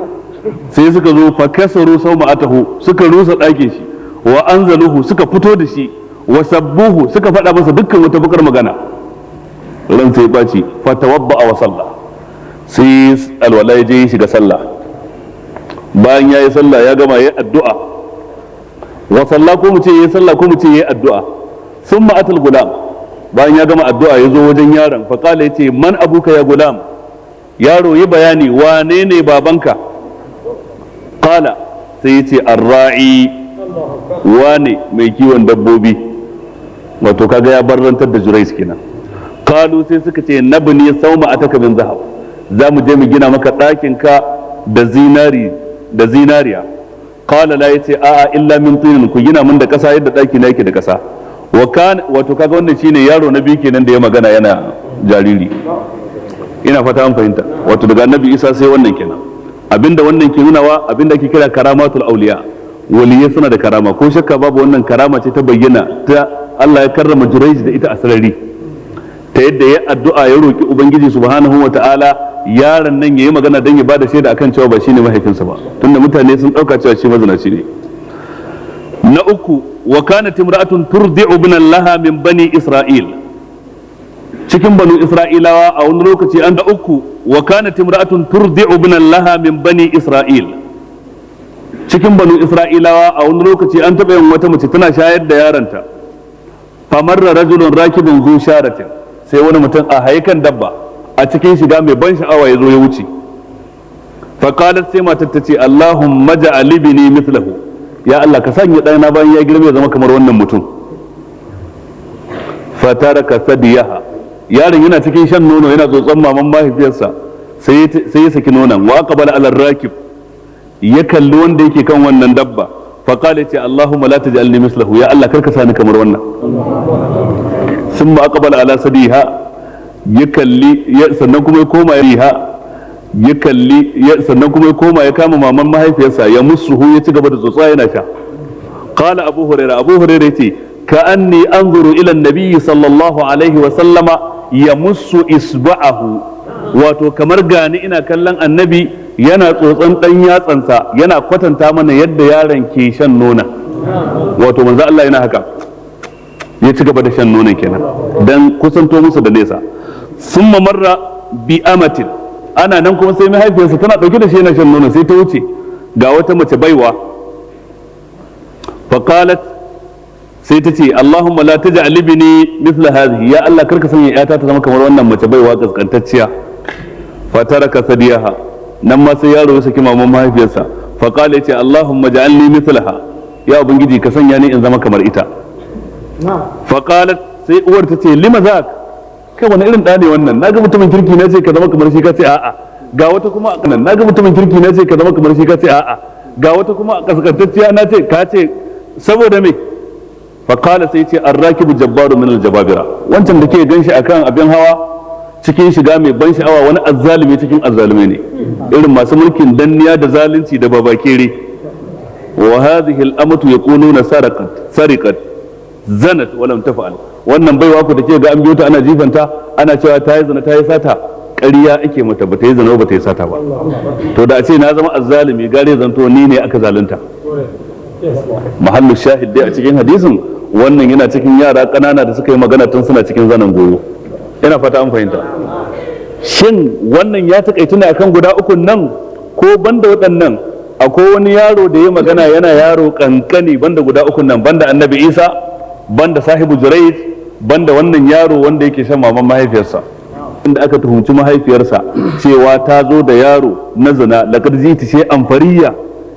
Sai suka zo, fa kasaru sawma'atahu, suka rusa ɗakin shi, wa anzaluhu, suka fito da shi, wa sabbuhu, suka faɗa masa dukkan wata bakar magana. Ran sai ɓaci. Fa tawadda wa salla, sai alwala, ya je shiga sallah. Bayan ya yi sallah ya gama, ya addu'a. Wa salla, ko mu ce ya yi sallah, ko mu ce ya yi addu'a. Summa atal gulam, bayan ya gama addu'a ya zo wajen yaron. Fa qala, yace: "Man abuka ya gulam?" Yaro, yi bayani, wane ne babanka? Qala, sai yace: "Arra'i." Wane mai kiwon dabbobi. Wato kaga ya barrantar da Jurayj kenan. Qalu, sai suka ce: "Nabni sawma'ataka min zahab." Za mu je mu gina maka ɗakin ka da zinari, da zinariya. Qala la, yace a'a, illa min tinin, ku gina mun da ƙasa yadda ɗaki na yake da ƙasa. Wa kan, wato kaga wannan shine yaro na biyu kenan da ya magana yana jariri. Ina fata an fahimta. Wato daga Annabi Isa sai wannan kenan. Abinda wannan ke nunawa, abinda ake kira karamatul auliya, waliyai suna da karama. Ko shakka babu wannan karama ce ta bayyana ta Allah ya karrama Jurayj da ita a sarari, ta yadda ya addu'a, ya roki Ubangiji subhanahu wa ta'ala yaron nan yayi magana dan ya bada shaida akan cewa ba shine mahaifinsa ba, tunda mutane sun dauka cewa shi mazinaci ne. Na uku, wa kanat imra'atun turdi'u ibnan laha min bani Isra'il. Cikin Banu Isra'ilawa a wani lokaci an da uku, wa kanat imra'atun turdi'u ibnan laha min bani Isra'il. Cikin Banu Isra'ilawa a wani lokaci an taɓa yin wata mace tana shayar da yaronta. Famarra rajulun rakibun zu sharatin, sai wani mutum a haikan dabba a cikin shiga mai ban sha'awa ya zo ya wuce. Faqalat, sai matar ta ce: "Allahumma ja'al ibni mithlahu." Ya Allah, ka sanya ɗana bayan ya girma ya zama kamar wannan mutum. Fataraka sadiyaha, yaron yana cikin shan nono, yana tsotson maman mahaifiyarsa, sai ya saki nonon. Wa aqbala ala rakib, ya kalli wanda yake kan wannan dabba. Faqala, ce: "Allahumma la taj'alni mislahu." Ya Allah, karka sani kamar wannan. Summa aqbala ala sadiha, ya kalli, sannan kuma ya koma ya kalli, sannan kuma ya koma ya kama maman mahaifiyarsa, ya musuhu, ya ci gaba da tsotsa yana sha. Qala Abu Hurairah, Abu Hurairah yace Ka anni anzuru ila an-nabiy sallallahu alaihi wa sallama yamussu isba'ahu, wato kamar gani ina kallon annabi yana tsotson dan yatsansa, yana kwatanta mana yadda yaron ke shan nona. Wato manzo Allah yana haka ya ci gaba da shan nonon kenan dan kusanto musu da nesa. Summa marra bi amatin, ana nan kuma sai mahaifiyarsa tana dauke da shi yana shan nonon, sai ta wuce ga wata mace baiwa. Faqalat, sai ta ce: "Allahumma la taj'al ibni mithla hadhihi, ya Allah, karka sanya yata ta zama kamar wannan mace baiwa kaskantacciya." Fataraka sadiyaha, nan ma sai yaro ya saki maman mahaifiyarsa. Faqala, yace: "Allahumma ja'alni mithlaha, ya ubangiji, ka sanya ni in zama kamar ita." Faqalat, sai uwar ta ce: "Lima zak? Kai wani irin ɗa ne wannan? Naga mutumin kirki na ce ka zama kamar shi, ka ce a'a. Ga wata kuma nan, naga mutumin kirki na ce ka zama kamar shi, ka ce a'a. Ga wata kuma kaskantacciya na ce, ka ce saboda me?" Faqala, sai ce: "Arrakibu jabbaru min aljababira. Wancan da ke ganshi akan abin hawa cikin shiga mai ban sha'awa, wani azzalumi cikin azzalumai ne, irin masu mulkin danniya da zalunci da babakere. Wa hadhihi al-amatu yaquluna saraqat, sariqat, zanat wa lam taf'al. Wannan baiwa ku da ke ga an biyo ta ana jifanta, ana cewa ta yi zina, ta yi sata, ƙarya ake mata, ba ta yi zina ba, ta yi sata ba. To da a ce na zama azzalumi, gare zanto ni ne aka zalunta." Mahallu shahid dai a cikin hadisin, wannan yana cikin yara ƙanana da suka yi magana tun suna cikin zanen goyo. Ina fata an fahimta. Shin wannan ya taƙaitu ne akan guda ukun nan, ko banda waɗannan akwai wani yaro da ya magana yana yaro kankani, banda guda ukun nan, banda Annabi Isa, banda sahibu Jurayj, banda wannan yaro wanda yake shan maman mahaifiyarsa, inda aka tuhumci mahaifiyarsa cewa ta zo da yaro na zina? "Laqad jiti shay'an fariyya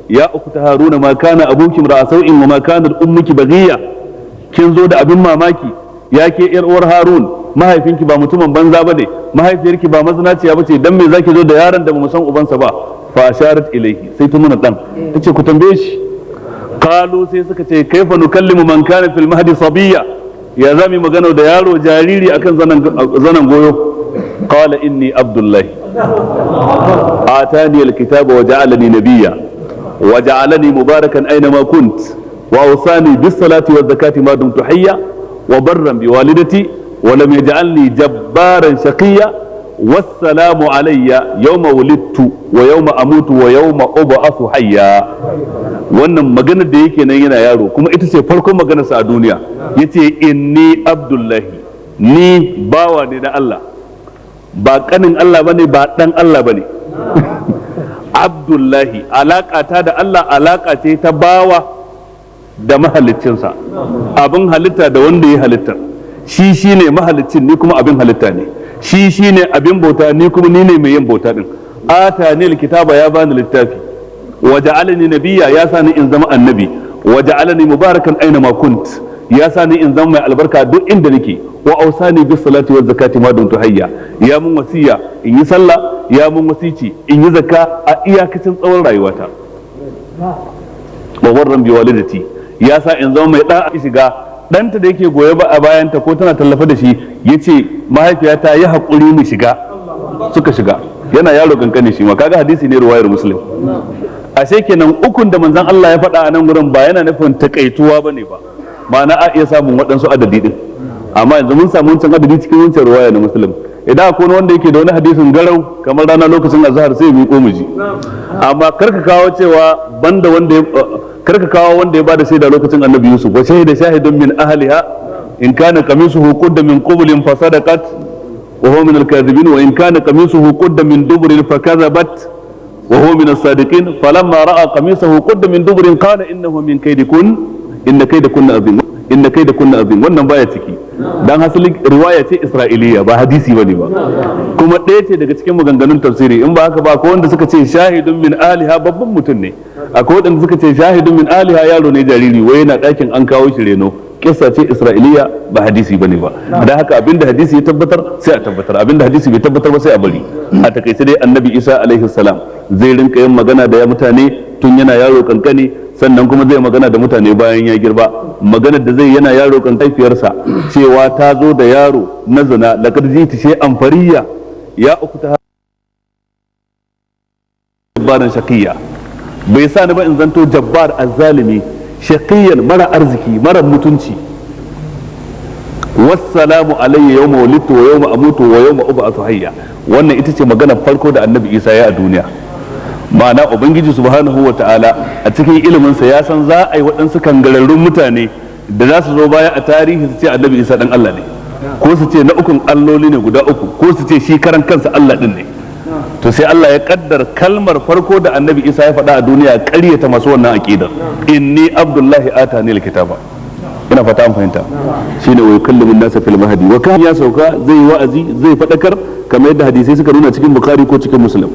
ya ukhta Haruna, ma kana abuki imra'a sau'in wa ma kanat ummuki baghiya. Kin zo da abin mamaki, ya ke yar uwar Harun. Mahaifinki ba mutumin banza bane, mahaifiyarki ba mazinaciya bace. Dan me zaki zo da yaron da bamu san ubansa ba?" Fa asharat ilayhi, sai ta nuna dan, tace ku tambaye shi. Qalu, sai suka ce: "Kaifa nukallimu man kana fil mahdi sabiyya? Ya zami magana da yaro jariri akan zanan goyo?" Qala: "Inni abdullahi, atani alkitaba wa ja'alani nabiyya wa ja'alani mubarakan aina ma kunt, wa awsani bis salati waz zakati ma dumtu hayya, wa barran bi walidati, wa lam yaj'alni jabbaran shaqiyya, wassalamu alayya yawma wulidtu wa yawma amutu wa yawma ub'athu hayya." Wannan maganar da yake nan yana yaro, kuma ita ce farkon maganarsa a duniya, yace: "Inni abdullahi, ni bawa ne na Allah." Ba kanin Allah bane, ba dan Allah bane, abdullahi. Alaka ta da Allah alaka ce ta bawa da mahaliccinsa, abin halitta da wanda ya halitta. Shi shine mahaliccin, ni kuma abin halitta ne. Shi shine abin bauta, ni kuma ni ne mai yin bauta din. "Atani alkitaba", ya bani littafi. "Wa ja'alani nabiyya", ya sani in zama annabi. "Wa ja'alani mubarakan aina ma kunt", ya sani in zama mai albarka duk inda nake. "Wa awsani bis salati waz zakati ma dumtu hayya", ya mun wasiya in yi sallah, ya mun wasici in yi zakka a iyakacin tsawon rayuwata. "Wa barran bi walidati", ya sa in zama mai da'a. Shiga ɗanta da yake goye ba a bayanta ko tana tallafa da shi, yace: "Mahaifiyata, yi haƙuri mu shiga." Suka shiga, yana yaro kankani shi ma. Kaga hadisi ne ruwayar Muslim. Ashe kenan ukun da manzon Allah ya faɗa a nan gurin ba yana nufin takaituwa bane ba, ma'ana a iya samun waɗansu adadi din. Amma yanzu mun samu wancan adadi cikin wancan ruwaya na Muslim. Idan akwai wanda yake da wani hadisin garau kamar rana lokacin azhar, sai ya miƙo mu ji. Amma karka kawo cewa banda wanda ya, karka kawo wanda ya bada shaida lokacin Annabi Yusuf: "Wa shahida shahidun min ahliha in kana qamisuhu qudda min qublin fa sadaqat wa huwa min al-kadhibin, wa in kana qamisuhu qudda min dubrin fa kadhabat wa huwa min as-sadiqin. Falamma ra'a qamisuhu qudda min dubrin qala innahu min kaydikun, inna kaydakunna azim, inna kaydakunna azim." Wannan baya ciki, dan hasalin riwaya ce Isra'iliya, ba hadisi bane ba, kuma ɗaya ce daga cikin maganganun tafsiri. In ba haka ba, akwai wanda suka ce shahidun min ahliha babban mutum ne, akwai wanda suka ce shahidun min ahliha yaro ne jariri, wai yana ɗakin an kawo shi reno. Kissa ce Isra'iliya, ba hadisi bane ba. Dan haka abinda hadisi ya tabbatar sai a tabbatar, abinda hadisi bai tabbatar ba sai a bari. A takaice dai, Annabi Isa alaihi salam zai rinka yin magana da ya mutane tun yana yaro kankani, sannan kuma zai magana da mutane bayan ya girba. Maganar da zai yana yaro kan haifiyarsa cewa ta zo da yaro na zina: "Laqad jiti shay'an fariyya ya ukhta jabbaran shaqiyya." Bai sa ni ba in zanto jabbar, azzalimi, shaqiyan, mara arziki, mara mutunci. Wassalamu alayya yawma wulidtu wa yawma amutu wa yawma ub'athu hayya. Wannan ita ce magana farko da Annabi Isa ya a duniya. Ma'ana, Ubangiji subhanahu wa ta'ala a cikin iliminsa ya san za a yi waɗansu kangararrun mutane da za su zo baya a tarihi su ce Annabi Isa dan Allah ne, ko su ce na ukun alloli ne guda uku, ko su ce shi karan kansa Allah din ne. To sai Allah ya kaddar kalmar farko da Annabi Isa ya faɗa a duniya ƙaryata masu wannan aqidar: "Inni abdullahi atani alkitaba." Ina fata an fahimta. Shine wa yukallimu an-nasa fil mahdi wa kan ya sauka zai yi wa'azi, zai faɗakar, kamar yadda hadisai suka nuna cikin Bukhari ko cikin Muslim.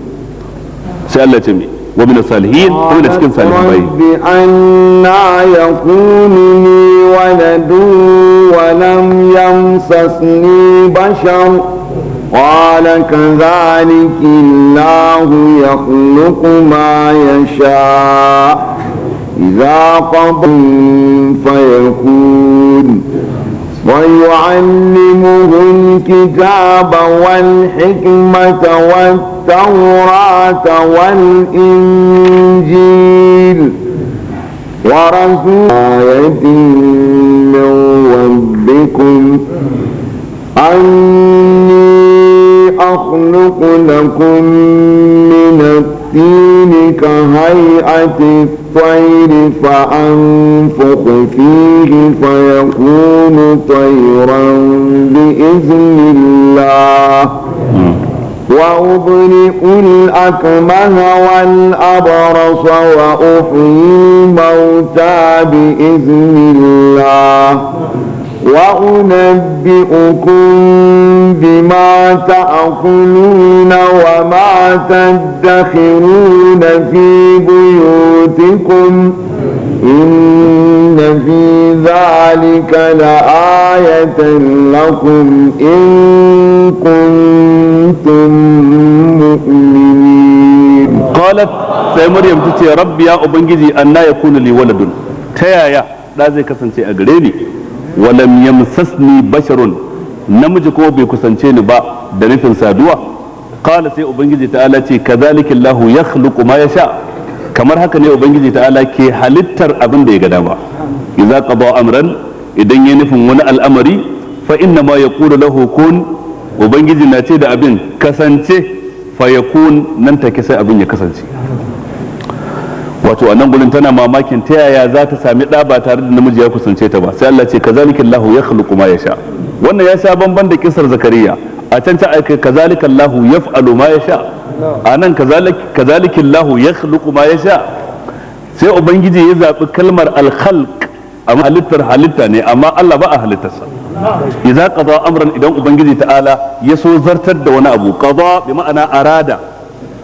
Sai Allah ce mi wa min salihin, kuma da cikin salihin bayi. رب أنى يكون لي ولد ولم يمسسني بشر؟ قال كذلك الله يخلق ما يشاء، إذا قضى فيكون. ويعلمه الكتاب والحكمة والتوراة والإنجيل. ورسول آية من ربكم أني أخلق لكم من الطين كهيئة الطير فأنفخ فيه فيكون طيرا بإذن الله، وأبرئ الأكمه والأبرص وأحيي الموتى بإذن الله، وأنبئكم بما تأكلون وما تدخرون في بيوتكم، إن في ذلك لآية لكم إن كنتم مؤمنين. Qalat, sai Maryam ta ce: "Rabbi, ya Ubangiji, anna yakunu li waladun, ta yaya da zai kasance a gare ni, walam yamsasni basharun, namiji ko bai kusance ni ba da nufin saduwa?" Qala, sai Ubangiji ta'ala ce: "Kadhalika Allahu yakhluqu ma yasha." Kamar haka ne Ubangiji ta'ala ke halittar abin da ya ga dama. "Idza qada amran", idan ya nufin wani al'amari, "fa inna ma yaqulu lahu kun", Ubangiji na ce da abin "kasance", fa yakun, nan take sai abin ya kasance. Wato a nan gurin tana mamakin ta yaya za ta sami ɗa ba tare da namiji ya kusance ta ba. Sai Allah ce: "Kazalika Allahu yakhluqu ma yasha." Wannan ya sha bamban da kisar Zakariya. A can ta aika "kazalika Allahu yaf'alu ma yasha", a nan "kazalika Allahu yakhluqu ma yasha". Sai Ubangiji ya zaɓi kalmar al-khalq, amma halittar halitta ne, amma Allah ba a halittarsa. "Idza qada amran", idan Ubangiji ta'ala ya so zartar da wani abu. "Qada" bi ma'ana arada,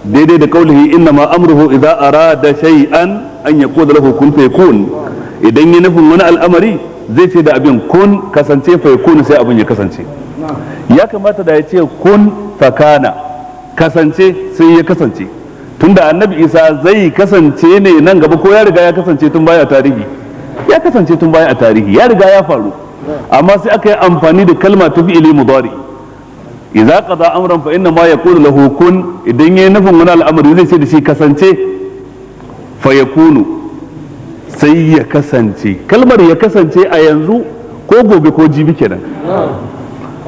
daidai da kaulihi "inna ma amruhu idza arada shay'an an yaqula lahu kun fayakun". Idan ya nufin wani al'amari, zai ce da abin "kun", kasance, "fayakun", sai abin ya kasance. Ya kamata da ya ce "kun fakana", kasance, sai ya kasance, tunda Annabi Isa zai kasance ne nan gaba, ko ya riga ya kasance tun baya tarihi? Ya kasance tun baya a tarihi, ya riga ya faru. Amma sai aka yi amfani da kalma ta fi'ili mudari. "Idza qada amran fa inna ma yaqulu lahu kun", idan yayi nufin wani al'amari, zai ce da shi "kasance", fa yakunu, sai ya kasance. Kalmar ya kasance a yanzu ko gobe ko jibi kenan.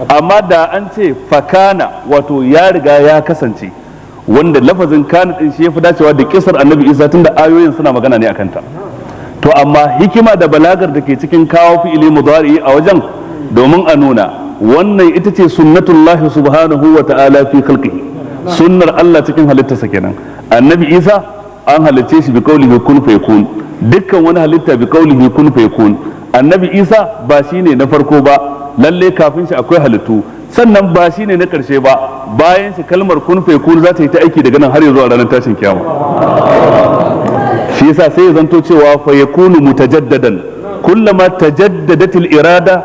Amma da an ce "fakana", wato ya riga ya kasance, wanda lafazin "kana" din shi yafi dacewa da kisar Annabi Isa, tunda ayoyin suna magana ne akan ta. To amma hikima da balagar da ke cikin kawo fi'ili mudari a wajen, domin a nuna wannan ita ce sunnatullahi subhanahu wa ta'ala fi khalqihi, sunnar Allah cikin halittarsa kenan. Annabi Isa an halicce shi bi qaulihi "kun fayakun". Dukkan wani halitta bi qaulihi "kun fayakun". Annabi Isa ba shine na farko ba, lalle kafin shi akwai halittu. Sannan ba shine na karshe ba, bayan shi kalmar "kun fayakun" za ta yi ta aiki daga nan har zuwa ranar tashin kiyama. Shi yasa sai ya zanto cewa fa yakunu mutajaddadan, kullama tajaddadat al-irada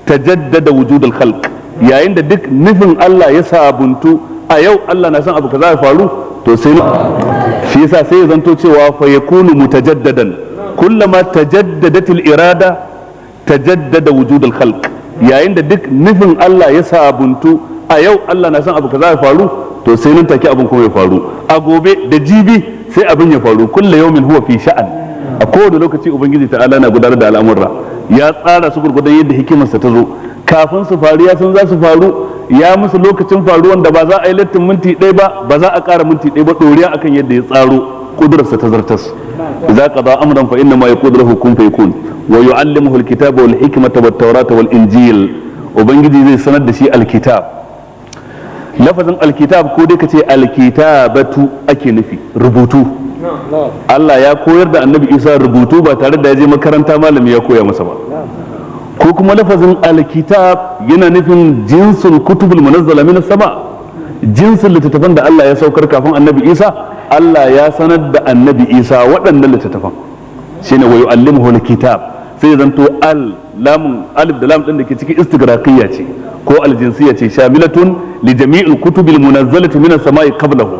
tajaddada wujud al-khalq. Yayin da duk nufin Allah ya sabuntu, a yau Allah na son abu kaza ya faru, to sai shi yasa sai ya zanto cewa fa yakunu mutajaddadan, kullama tajaddadat al-irada tajaddada wujud al-khalq. Yayin da duk nufin Allah ya sabuntu, a yau Allah na son abu kaza ya faru, to sai nan take abin kuma ya faru, a gobe da jibi sai abin ya faru. "Kullu yawmin huwa fi sha'an", a kowane lokaci Ubangiji ta'ala na gudanar da al'amurra, ya tsara su gurgudan yadda hikimarsa ta zo. Kafin su faru ya san za su faru, ya musu lokacin faruwan da ba za a yi lattin minti ɗaya ba, ba za a ƙara minti ɗaya ba ɗoriya akan yadda ya tsaro kudurarsa ta zartas. Idza qada amran fa inna ma yaqulu lahu kun fayakun. Wa yu'allimuhu alkitaba wal hikmata wat tawrata wal injil. Ubangiji zai sanar da shi alkitab. Lafazin alkitab, ko dai kace alkitabatu ake nufi rubutu. Allah ya koyar da Annabi Isa rubutu ba tare da ya je makaranta malami ya koya masa ba. Ko kuma lafazin alkitab yana nufin jinsul kutubul munazzala min sama, jinsin littattafan da Allah ya saukar kafin Annabi Isa. Allah ya sanar da Annabi Isa waɗannan littattafan, shine wa yu'allimuhu alkitab. Sai ya zanto al lamun, alif da lam din da ke cikin istigraqiyya ce ko aljinsiyya ce, shamilatun li jami'il kutubil munazzalati min as-sama'i qablahu,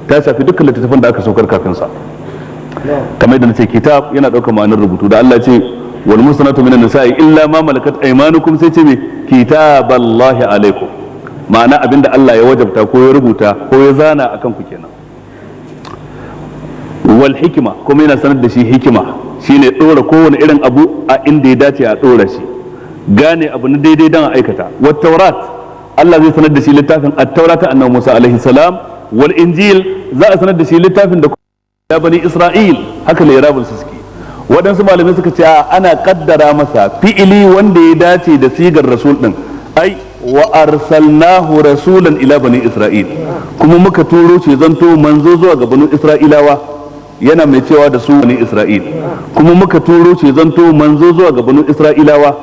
ta shafi dukkan littattafan da aka saukar kafin sa. Kamar yadda nace, kitab yana ɗaukar ma'anar rubutu, da Allah ce wal musanatu minan nisa'i illa ma malakat aymanukum, sai ce me? Kitaballahi alaikum, ma'ana abinda Allah ya wajabta ko ya rubuta ko ya zana akan ku kenan. Wal hikima, kuma yana sanar da shi hikima, shine dora kowane irin abu a inda ya dace a dora shi, gane abu na daidai dan a aikata. Wat taurat, Allah zai sanar da shi littafin at-taurata annabi Musa alaihi salam. Wal injil, za a sanar da shi littafin da ya bani Isra'il. Haka ne rabin su suke. Waɗansu malamai suka ce ana kaddara masa fi'ili wanda ya dace da sigar rasul din, ai wa arsalnahu rasulan ila bani Isra'il, kuma muka turo shi zanto manzo zuwa ga bani Isra'ilawa, yana mai cewa da su bani Isra'il. Kuma muka turo shi zanto manzo zuwa ga bani Isra'ilawa,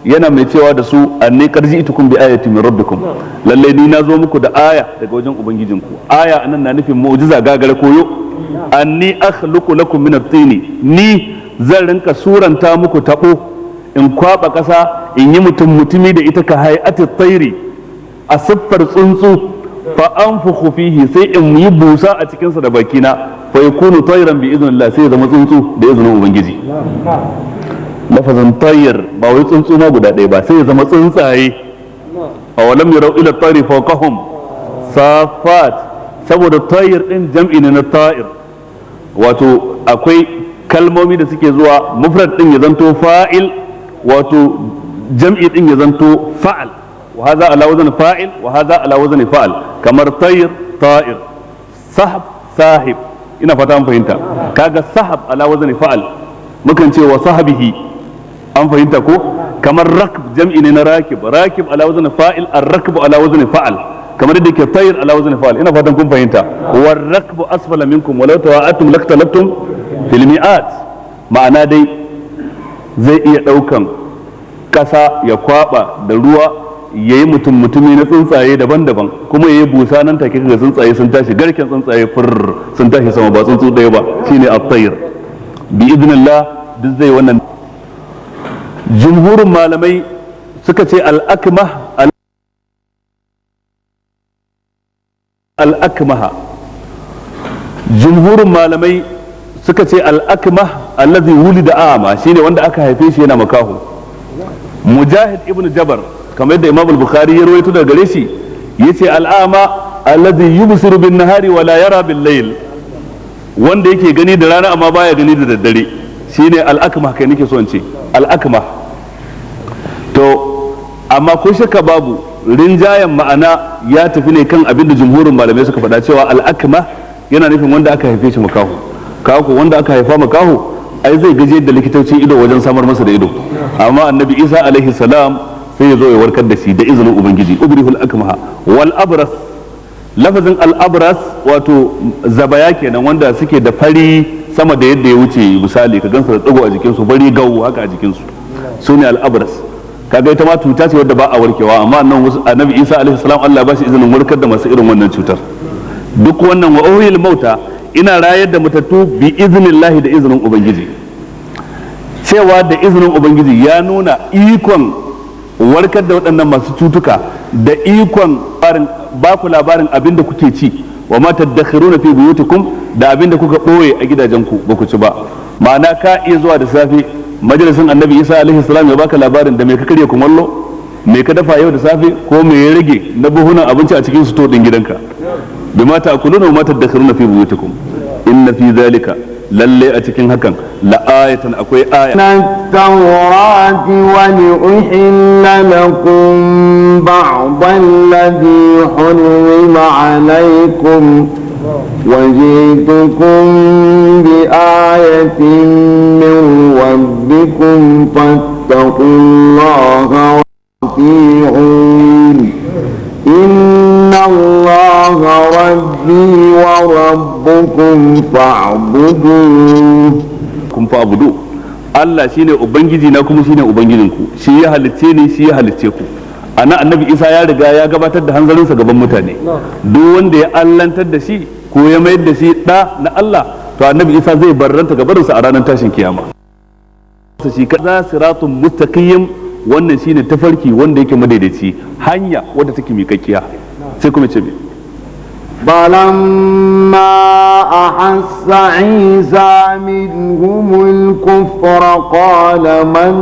yana mai cewa da su anni qad ji'tukum bi ayatin min rabbikum, lalle ni na zo muku da aya daga wajen ubangijinku. Aya anan na nufin mu'jiza gagara koyo. Anni akhluqu lakum min at-tini, ni zan rinka suranta muku tabo, in kwaba kasa in yi mutum mutumi da ita, ka hay'ati tsairi, a siffar tsuntsu, fa anfukhu fihi, sai in yi busa a cikinsa da bakina, fa yakunu tayran bi idhnillah, sai ya zama tsuntsu da izinin ubangiji. Lafazin tayr ba wai tsuntsu ma guda ɗaya ba, sai ya zama tsuntsaye. Awalam yarau ila tayri fawqahum safat, saboda tayr din jam'i ne na ta'ir. Wato akwai kalmomi da suke zuwa mufrad din ya zanto fa'il, wato jam'i din ya zanto fa'al. Wa hadha ala wazn fa'il wa hadha ala wazn fa'al, kamar tayr, ta'ir, sahab, sahib. Ina fata an fahimta. Kaga sahab ala wazn fa'al, mukan ce wa sahabihi, an fahimta ko? Kamar rakb, jam'i ne na rakib, rakib ala wazn fa'il, ar-rakbu ala wazn fa'al, kamar yadda ke tayr ala wazn fa'al. Ina fatan kun fahimta. War rakbu asfala minkum walau tawa'atum laktalaftum fil mi'at. Ma'ana dai zai iya daukan kasa ya kwaba da ruwa yayi mutum mutumi na tsuntsaye daban-daban, kuma yayi busa nan take kaga tsuntsaye sun tashi, garken tsuntsaye fur sun tashi sama, ba tsuntsu ɗaya ba, shine at-tayr bi idnillah. Duk zai wannan. Jumhurin malamai suka ce al-akmah al-akmaha, jumhurin malamai suka ce al-akmah allazi wulida a'ma, shine wanda aka haife shi yana makaho. Mujahid ibn Jabar, kamar yadda Imam al-Bukhari ya rawaito daga gare shi, yace al-a'ma allazi yubsiru bin nahari wa la yara bil layl, wanda yake gani da rana amma baya gani da daddare, shine al-akmah. Kai nake so in ce al-akmah. To amma ko shakka babu, rinjayen ma'ana ya tafi ne kan abin da jumhurin malamai suka faɗa, cewa al-akmah yana nufin wanda aka haife shi makaho. Kawo wanda aka haifa makaho ai zai gaje da likitocin ido wajen samar masa da ido, amma Annabi Isa alaihi salam sai ya zo ya warkar da shi da izinin ubangiji. Ubrihul akmaha wal abras. Lafazin al abras wato zabaya kenan, wanda suke da fari sama da yadda ya wuce misali, ka gansu da digo a jikin su, fari gawo haka a jikin su, sune al abras. Kaga ita ma cuta ce wadda ba a warkewa, amma Annabi Isa alaihi salam Allah ba shi izinin warkar da masu irin wannan cutar. Duk wannan wa uhyil mauta, ina rayar da matattu, bi iznillahi, da izinin ubangiji. Cewa da izinin ubangiji ya nuna ikon warkar da waɗannan masu cutuka da ikon ba ku labarin abin da kuke ci, wa ma tadakhiruna fi buyutikum, da abin da kuka ɓoye a gidajenku ba ku ci ba. Ma'ana ka iya zuwa da safe majalisin Annabi Isa alaihi salam ya baka labarin da me ka karya kumallo, me ka dafa yau da safe, ko me ya rage na buhunan abinci a cikin suto din gidanka. Bima ta'kuluna wa ma tadakhiruna fi buyutikum, inna fi zalika. Lalle a cikin hakan la'ayatan akwai aya. التوراة ولأحل لكم بعض الذي حرم عليكم وجئتكم بآية من ربكم فاتقوا الله وأطيعون إن الله ربي وربكم فاعبدوه. Kun fa abudu Allah shine ubangiji na kuma shine ubangijinku, shi ya halicce ni, shi ya halicce ku. Ana Annabi Isa ya riga ya gabatar da hanzarinsa gaban mutane. Duk wanda ya allantar da shi ko ya mayar da shi da na Allah, to Annabi Isa zai barranta gabarinsa a ranar tashin kiyama. Shi kaza siratun mustaqim, wannan shine tafarki wanda yake madaidaici, hanya wadda take miƙaƙƙiya. Sai kuma ce me? فلما أحس عيسى منهم الكفر قال من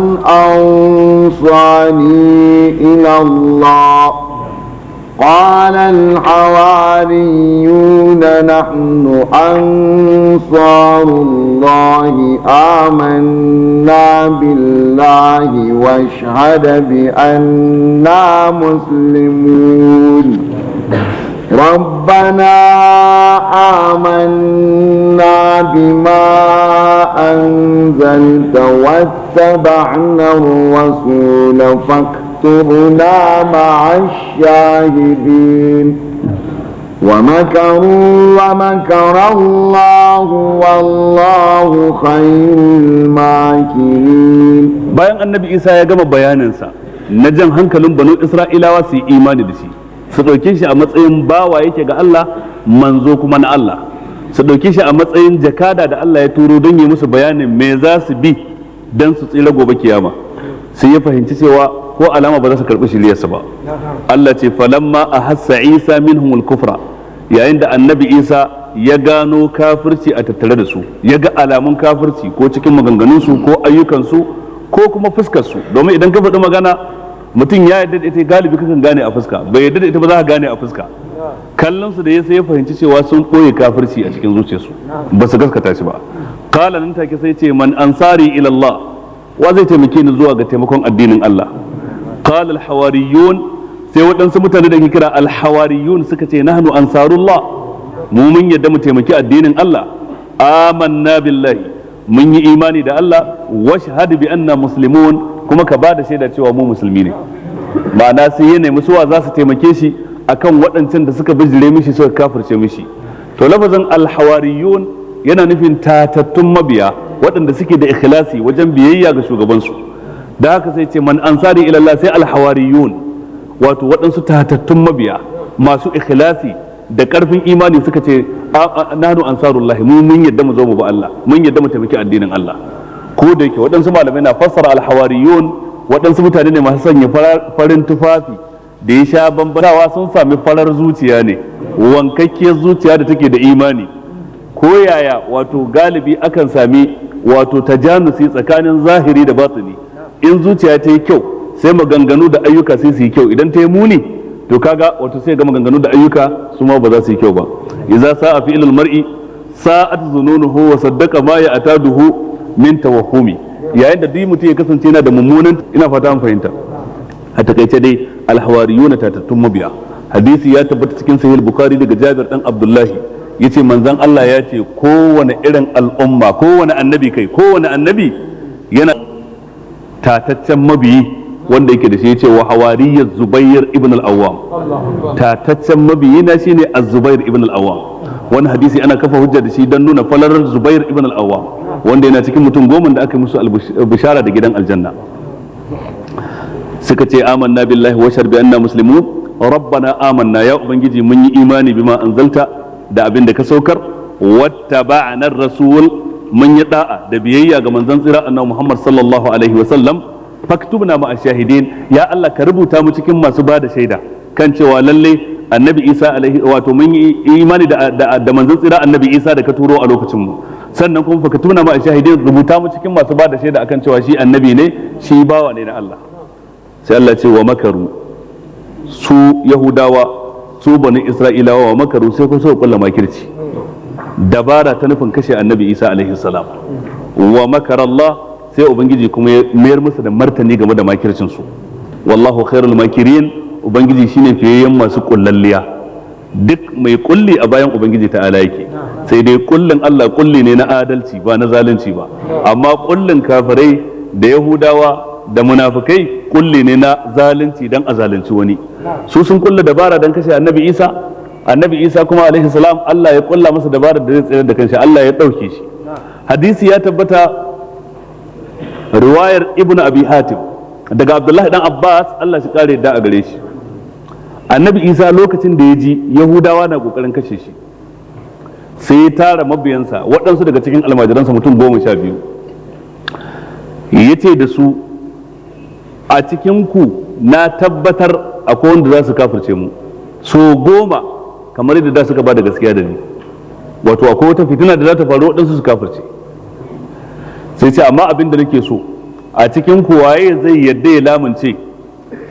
أنصاري إلى الله؟ قال الحواريون نحن أنصار الله آمنا بالله واشهد بأننا مسلمون. ربنا آمنا بما أنزلت واتبعنا الرسول فاكتبنا مع الشاهدين. ومكروا ومكر الله والله خير الماكرين. Bayan Annabi Isa ya gama bayaninsa na jan hankalin Banu Isra'ilawa su yi imani da shi, su ɗauke shi a matsayin bawa yake ga Allah, manzo kuma na Allah, su ɗauke shi a matsayin jakada da Allah ya turo don yi musu bayanin me za su bi don su tsira gobe kiyama, sai ya fahimci cewa ko alama ba za su karɓi shiriyarsa ba. Allah ce: فلما أحس عيسى منهم الكفر, yayin da Annabi Isa ya gano kafirci a tattare da su, ya ga alamun kafirci ko cikin maganganunsu ko ayyukansu ko kuma fuskarsu, domin idan ka faɗi magana mutum ya yarda da ita, galibi kakan gane a fuska, bai yarda da ita ba za ka gane a fuska. Kallon su da ya sai ya fahimci cewa sun ɓoye kafirci a cikin zuciyarsu, ba su gaskata shi ba. قال, nan take sai ce: من أنصاري إلى الله, wa zai taimake ni zuwa ga taimakon addinin Allah? قال الحواريون, sai waɗansu mutane da ke kira الحواريون suka ce: نحن أنصار الله, mu mun yadda mu taimaki addinin Allah, آمنا بالله, mun yi imani da Allah, واشهد بأنا مسلمون, kuma ka bada shaida cewa mu musulmi ne. Ma'ana sai ya nemi suwa za su taimake shi akan waɗancan da suka bijire mishi, suka kafirce mishi. To lafazin الحواريون yana nufin tatattun mabiya waɗanda suke da ikhlasi wajen biyayya ga shugabansu. Da haka sai ce: من أنصاري إلى الله. Sai الحواريون, wato waɗansu tatattun mabiya masu ikhlasi da ƙarfin imani, suka ce: نحن أنصار الله, mu mun yadda mu zo mu ba Allah, mun yadda mu taimaki addinin Allah. Ko da yake waɗansu malamai na fassara الحواريون waɗansu mutane ne masu sanya farin tufafi da ya sha bambanawa, sun sami farar zuciya ne, wankakkiyar zuciya da take da imani. Ko yaya, wato galibi akan sami wato tajanusi tsakanin zahiri da batini. In zuciya ta yi kyau, sai maganganu da ayyuka sai su yi kyau. Idan ta yi muni, to kaga wato sai ga maganganu da ayyuka su ma ba za su yi kyau ba. إذا ساء فعل المرء ساءت ظنونه وصدق ما يعتاده من توهم. Yayin da duk mutum ya kasance yana da mummunan, ina fata an fahimta. A takaice dai الحواريون tatattun mabiya. Hadisi ya tabbata cikin Sahih Bukhari daga Jabir dan Abdullahi, yace manzon Allah ya ce kowane irin al'umma, kowane annabi, kai kowane annabi yana tataccen mabiyi wanda yake da shi. Yace: وحواري الزبير ابن العوام, tataccen mabiyi na shine Az-Zubair ibn al-Awwam. Wani hadisi ana kafa hujja da shi don nuna falalar Zubair ibn al-Awwam, wanda yana cikin mutum 10 da aka yi musu bishara da gidan aljanna. Suka ce: آمنا بالله واشهد بأنا مسلمون. ربنا آمنا, ya ubangiji mun yi imani, بما أنزلت, da abin da ka saukar, واتبعنا الرسول, mun yi da'a da biyayya ga manzon tsira Annabi Muhammad صلى الله عليه وسلم, فاكتبنا مع الشاهدين, ya Allah ka rubuta mu cikin masu bada shaida kan cewa lalle Annabi Isa alaihi, wato mun yi imani da manzon tsira Annabi Isa da ka turo a lokacin mu. Sannan kuma فاكتبنا مع الشاهدين, rubuta mu cikin masu bada shaida akan cewa shi annabi ne, shi bawa ne na Allah. Sai Allah ce: ومكروا, su Yahudawa, su Bani Isra'ilawa, ومكروا, sai kuma suka kulla makirci. Dabara ta nufin kashe Annabi Isa alaihi salam. Wa makara Allah, sai Ubangiji kuma ya mayar musu da martani game da makircin su. Wallahu khairul makirin, Ubangiji shine fiyayyen masu kullalliya. Duk mai kulli a bayan Ubangiji ta'ala yake, sai dai kullin Allah kulli ne na adalci, ba na zalunci ba. Amma kullin kafirai da Yahudawa da munafukai kulli ne na zalunci dan a zalunci wani. Su sun kulla dabara dan kashe Annabi Isa. Annabi Isa kuma alaihi salam, Allah ya kulla masa dabarar da zai tsayar da kanshi, Allah ya dauke shi. Hadisi ya tabbata, riwayar Ibnu Abi Hatim, daga Abdullahi dan Abbas, Allah shi kare da a gare shi. Annabi Isa lokacin da ya ji Yahudawa na kokarin kashe shi, sai ya tara mabiyansa, waɗansu daga cikin almajiransa, mutum 12. Ya ce da su, "A cikin ku na tabbatar akwai wanda za su kafirce mu so 10 kamar yadda da suka ba da gaskiya da ni." Wato akwai wata fitina da za ta faru, waɗansu su kafirce. Sai ce, "Amma abin da nake so, a cikin ku waye zai yadda ya lamunce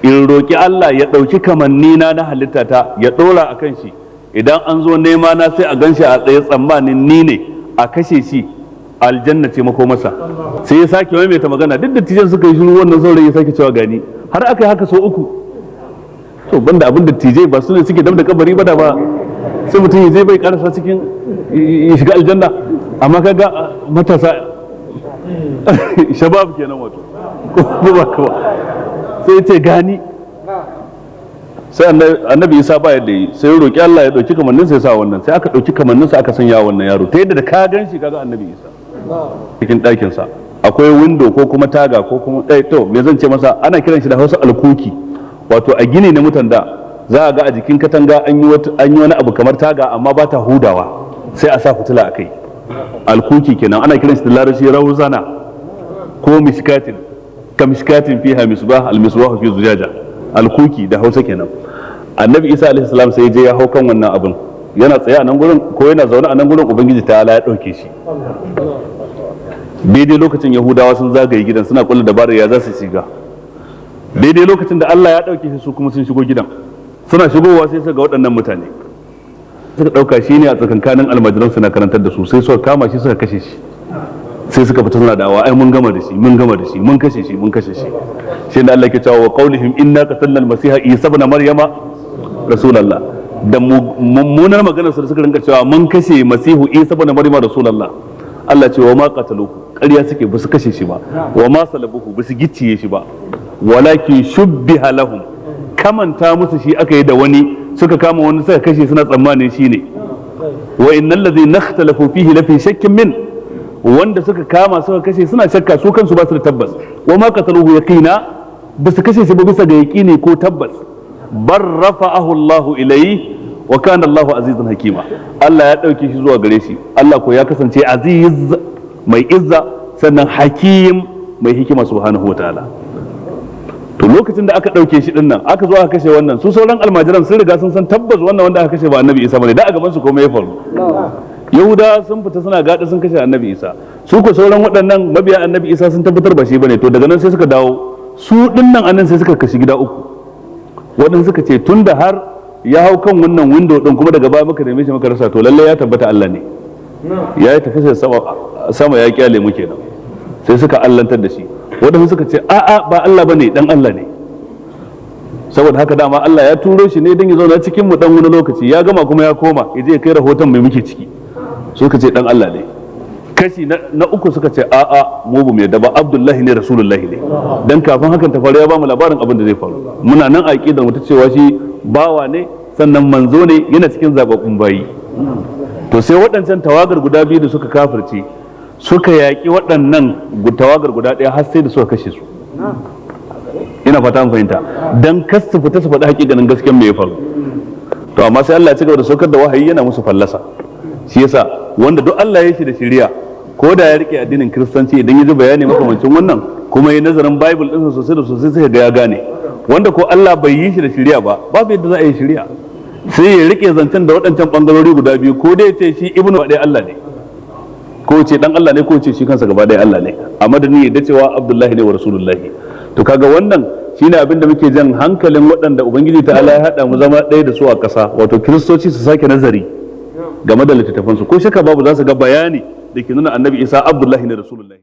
in roƙi Allah ya ɗauki kamanni na na halitta ta ya ɗora a kan shi? Idan an zo nema na, sai a gan shi a tsaye, tsammanin ni ne, a kashe shi, aljanna ce mako masa." Sai ya sake maimaita magana. Duk da tijan suka yi shiru, wannan saurayi ya sake cewa, "Gani." Har aka yi haka sau uku. To, banda abin da tijai ba su ne suke dab da kabari ba, da ba sai mutum ya je bai karasa cikin ya shiga aljanna. Amma kaga matasa, shabab kenan wato, ko ba ka ba? Sai ya ce, "Gani." Sai Annabi Isa ba yadda yi, sai ya roki Allah ya dauki kamannin sai sa wannan. Sai aka dauki kamannin sa aka sanya wannan yaro, ta yadda da ka gan shi kaga Annabi Isa. Cikin ɗakin sa akwai window ko kuma taga ko kuma to me zan ce masa, ana kiran shi da Hausa alkuki. Wato a gini na mutan da za a ga a jikin katanga an yi wani abu kamar taga, amma ba ta hudawa, sai a sa fitila a kai. Alkuki kenan. Ana kiran shi da Larabci rauzana ko mishkatin, ka mishkatin fiha misbah, al misbah fi zujaja. Alkuki da Hausa kenan. Annabi Isa alaihi salam sai je ya hau kan wannan abin, yana tsaye a nan gurin ko yana zaune a nan gurin, Ubangiji ta ya dauke shi. Daidai lokacin Yahudawa sun zagaye gidan, suna kulla dabarar ya za su shiga. Daidai lokacin da Allah ya dauke shi, su kuma sun shigo gidan. Suna shigowa sai suka ga waɗannan mutane, suka dauka shi ne a tsakankanin almajiran suna karantar da su. Sai suka kama shi, suka kashe shi. Sai suka fita suna da'awa, "Ai mun gama da shi, mun gama da shi, mun kashe shi, mun kashe shi." Shi da Allah ke cewa, wa qaulihim inna qatalna al-masiha Isa ibn Maryama rasulullah. Da mummunar maganar su da suka rinka cewa, "Mun kashe Masihu Isa ibn Maryama rasulullah." Allah ce, wa ma qataluhu, ƙarya suke, ba su kashe shi ba. Wa ma salabuhu, ba su gicciye shi ba. Walakin shubbiha lahum, kamanta musu shi aka yi da wani, suka kama wani suka kashe, suna tsammanin shi ne. Wa innal ladhina ikhtalafu fihi lafi shakkin min, wanda suka kama suka kashe suna shakka, su kansu ba su da tabbas. Wa ma qataluhu yaqina, ba su kashe shi ba bisa ga yaqini ko tabbas. Bar rafa'ahu Allahu ilayhi wa kana Allahu azizan hakima. Allah ya dauke shi zuwa gare shi. Allah ko ya kasance aziz, mai izza, sannan hakim, mai hikima, subhanahu wataala. To, lokacin da aka dauke shi dinnan, aka zo aka kashe wannan, su sauran almajiran sun riga sun san tabbas wannan wanda aka kashe ba Annabi Isa bane. Da a gaban su komai ya faru. Yahuda sun fita suna gada sun kashe Annabi Isa. Su ko sauran waɗannan mabiya Annabi Isa sun tabbatar ba shi bane. To, daga nan sai suka dawo su dinnan anan, sai suka kashi gida uku. Waɗanda suka ce, tun da har ya hau kan wannan window din, kuma daga baya muka neme shi muka rasa, to lalle ya tabbata Allah ne, ya yi tafi sama sama, ya kyale mu kenan. Sai suka allantar da shi. Waɗanda suka ce, "A'a, ba Allah bane, dan Allah ne. Saboda haka dama Allah ya turo shi ne don ya zauna cikin mu dan wani lokaci, ya gama kuma ya koma ya je ya kai rahoton mai muke ciki." Suka ce dan Allah ne. Kashi na uku suka ce, "A'a, mu ba mu yadda ba, Abdullahi ne, Rasulullahi ne. Dan kafin hakan ta faru ya ba mu labarin abin da zai faru. Muna nan a aqidar mu ta cewa shi bawa ne, sannan manzo ne, yana cikin zababbun bayi." To, sai waɗancan tawagar guda biyu da suka kafirce suka yaƙi waɗannan tawagar guda ɗaya har sai da suka kashe su. Ina fata an fahimta. Dan kas su fita su faɗi hakikanin gaskiyar me ya faru. To, amma sai Allah ya ci gaba da saukar da wahayi yana musu fallasa. Shi yasa wanda duk Allah ya shi da shari'a, ko da ya rike addinin Kiristanci, idan ya ji bayani makamancin wannan kuma ya nazarin Bible ɗinsa sosai da sosai, sai ga ya gane. Wanda ko Allah bai yi shi da shari'a ba, babu yadda za a yi shari'a, sai ya rike zancen da waɗancan bangarori guda biyu, ko dai ya ce shi ibnu ɗaya Allah ne, ko ce dan Allah ne, ko ce shi kansa gaba ɗaya Allah ne, a madadin yadda cewa Abdullahi ne wa Rasulullahi. To, kaga wannan shine abin da muke jan hankalin waɗanda Ubangiji ta Allah ya haɗa mu zama ɗaya da su a ƙasa, wato Kiristoci, su sake nazari. Game da littattafansu, ko shakka babu za su ga bayani da ke nuna Annabi Isa Abdullahi ne, Rasulullahi.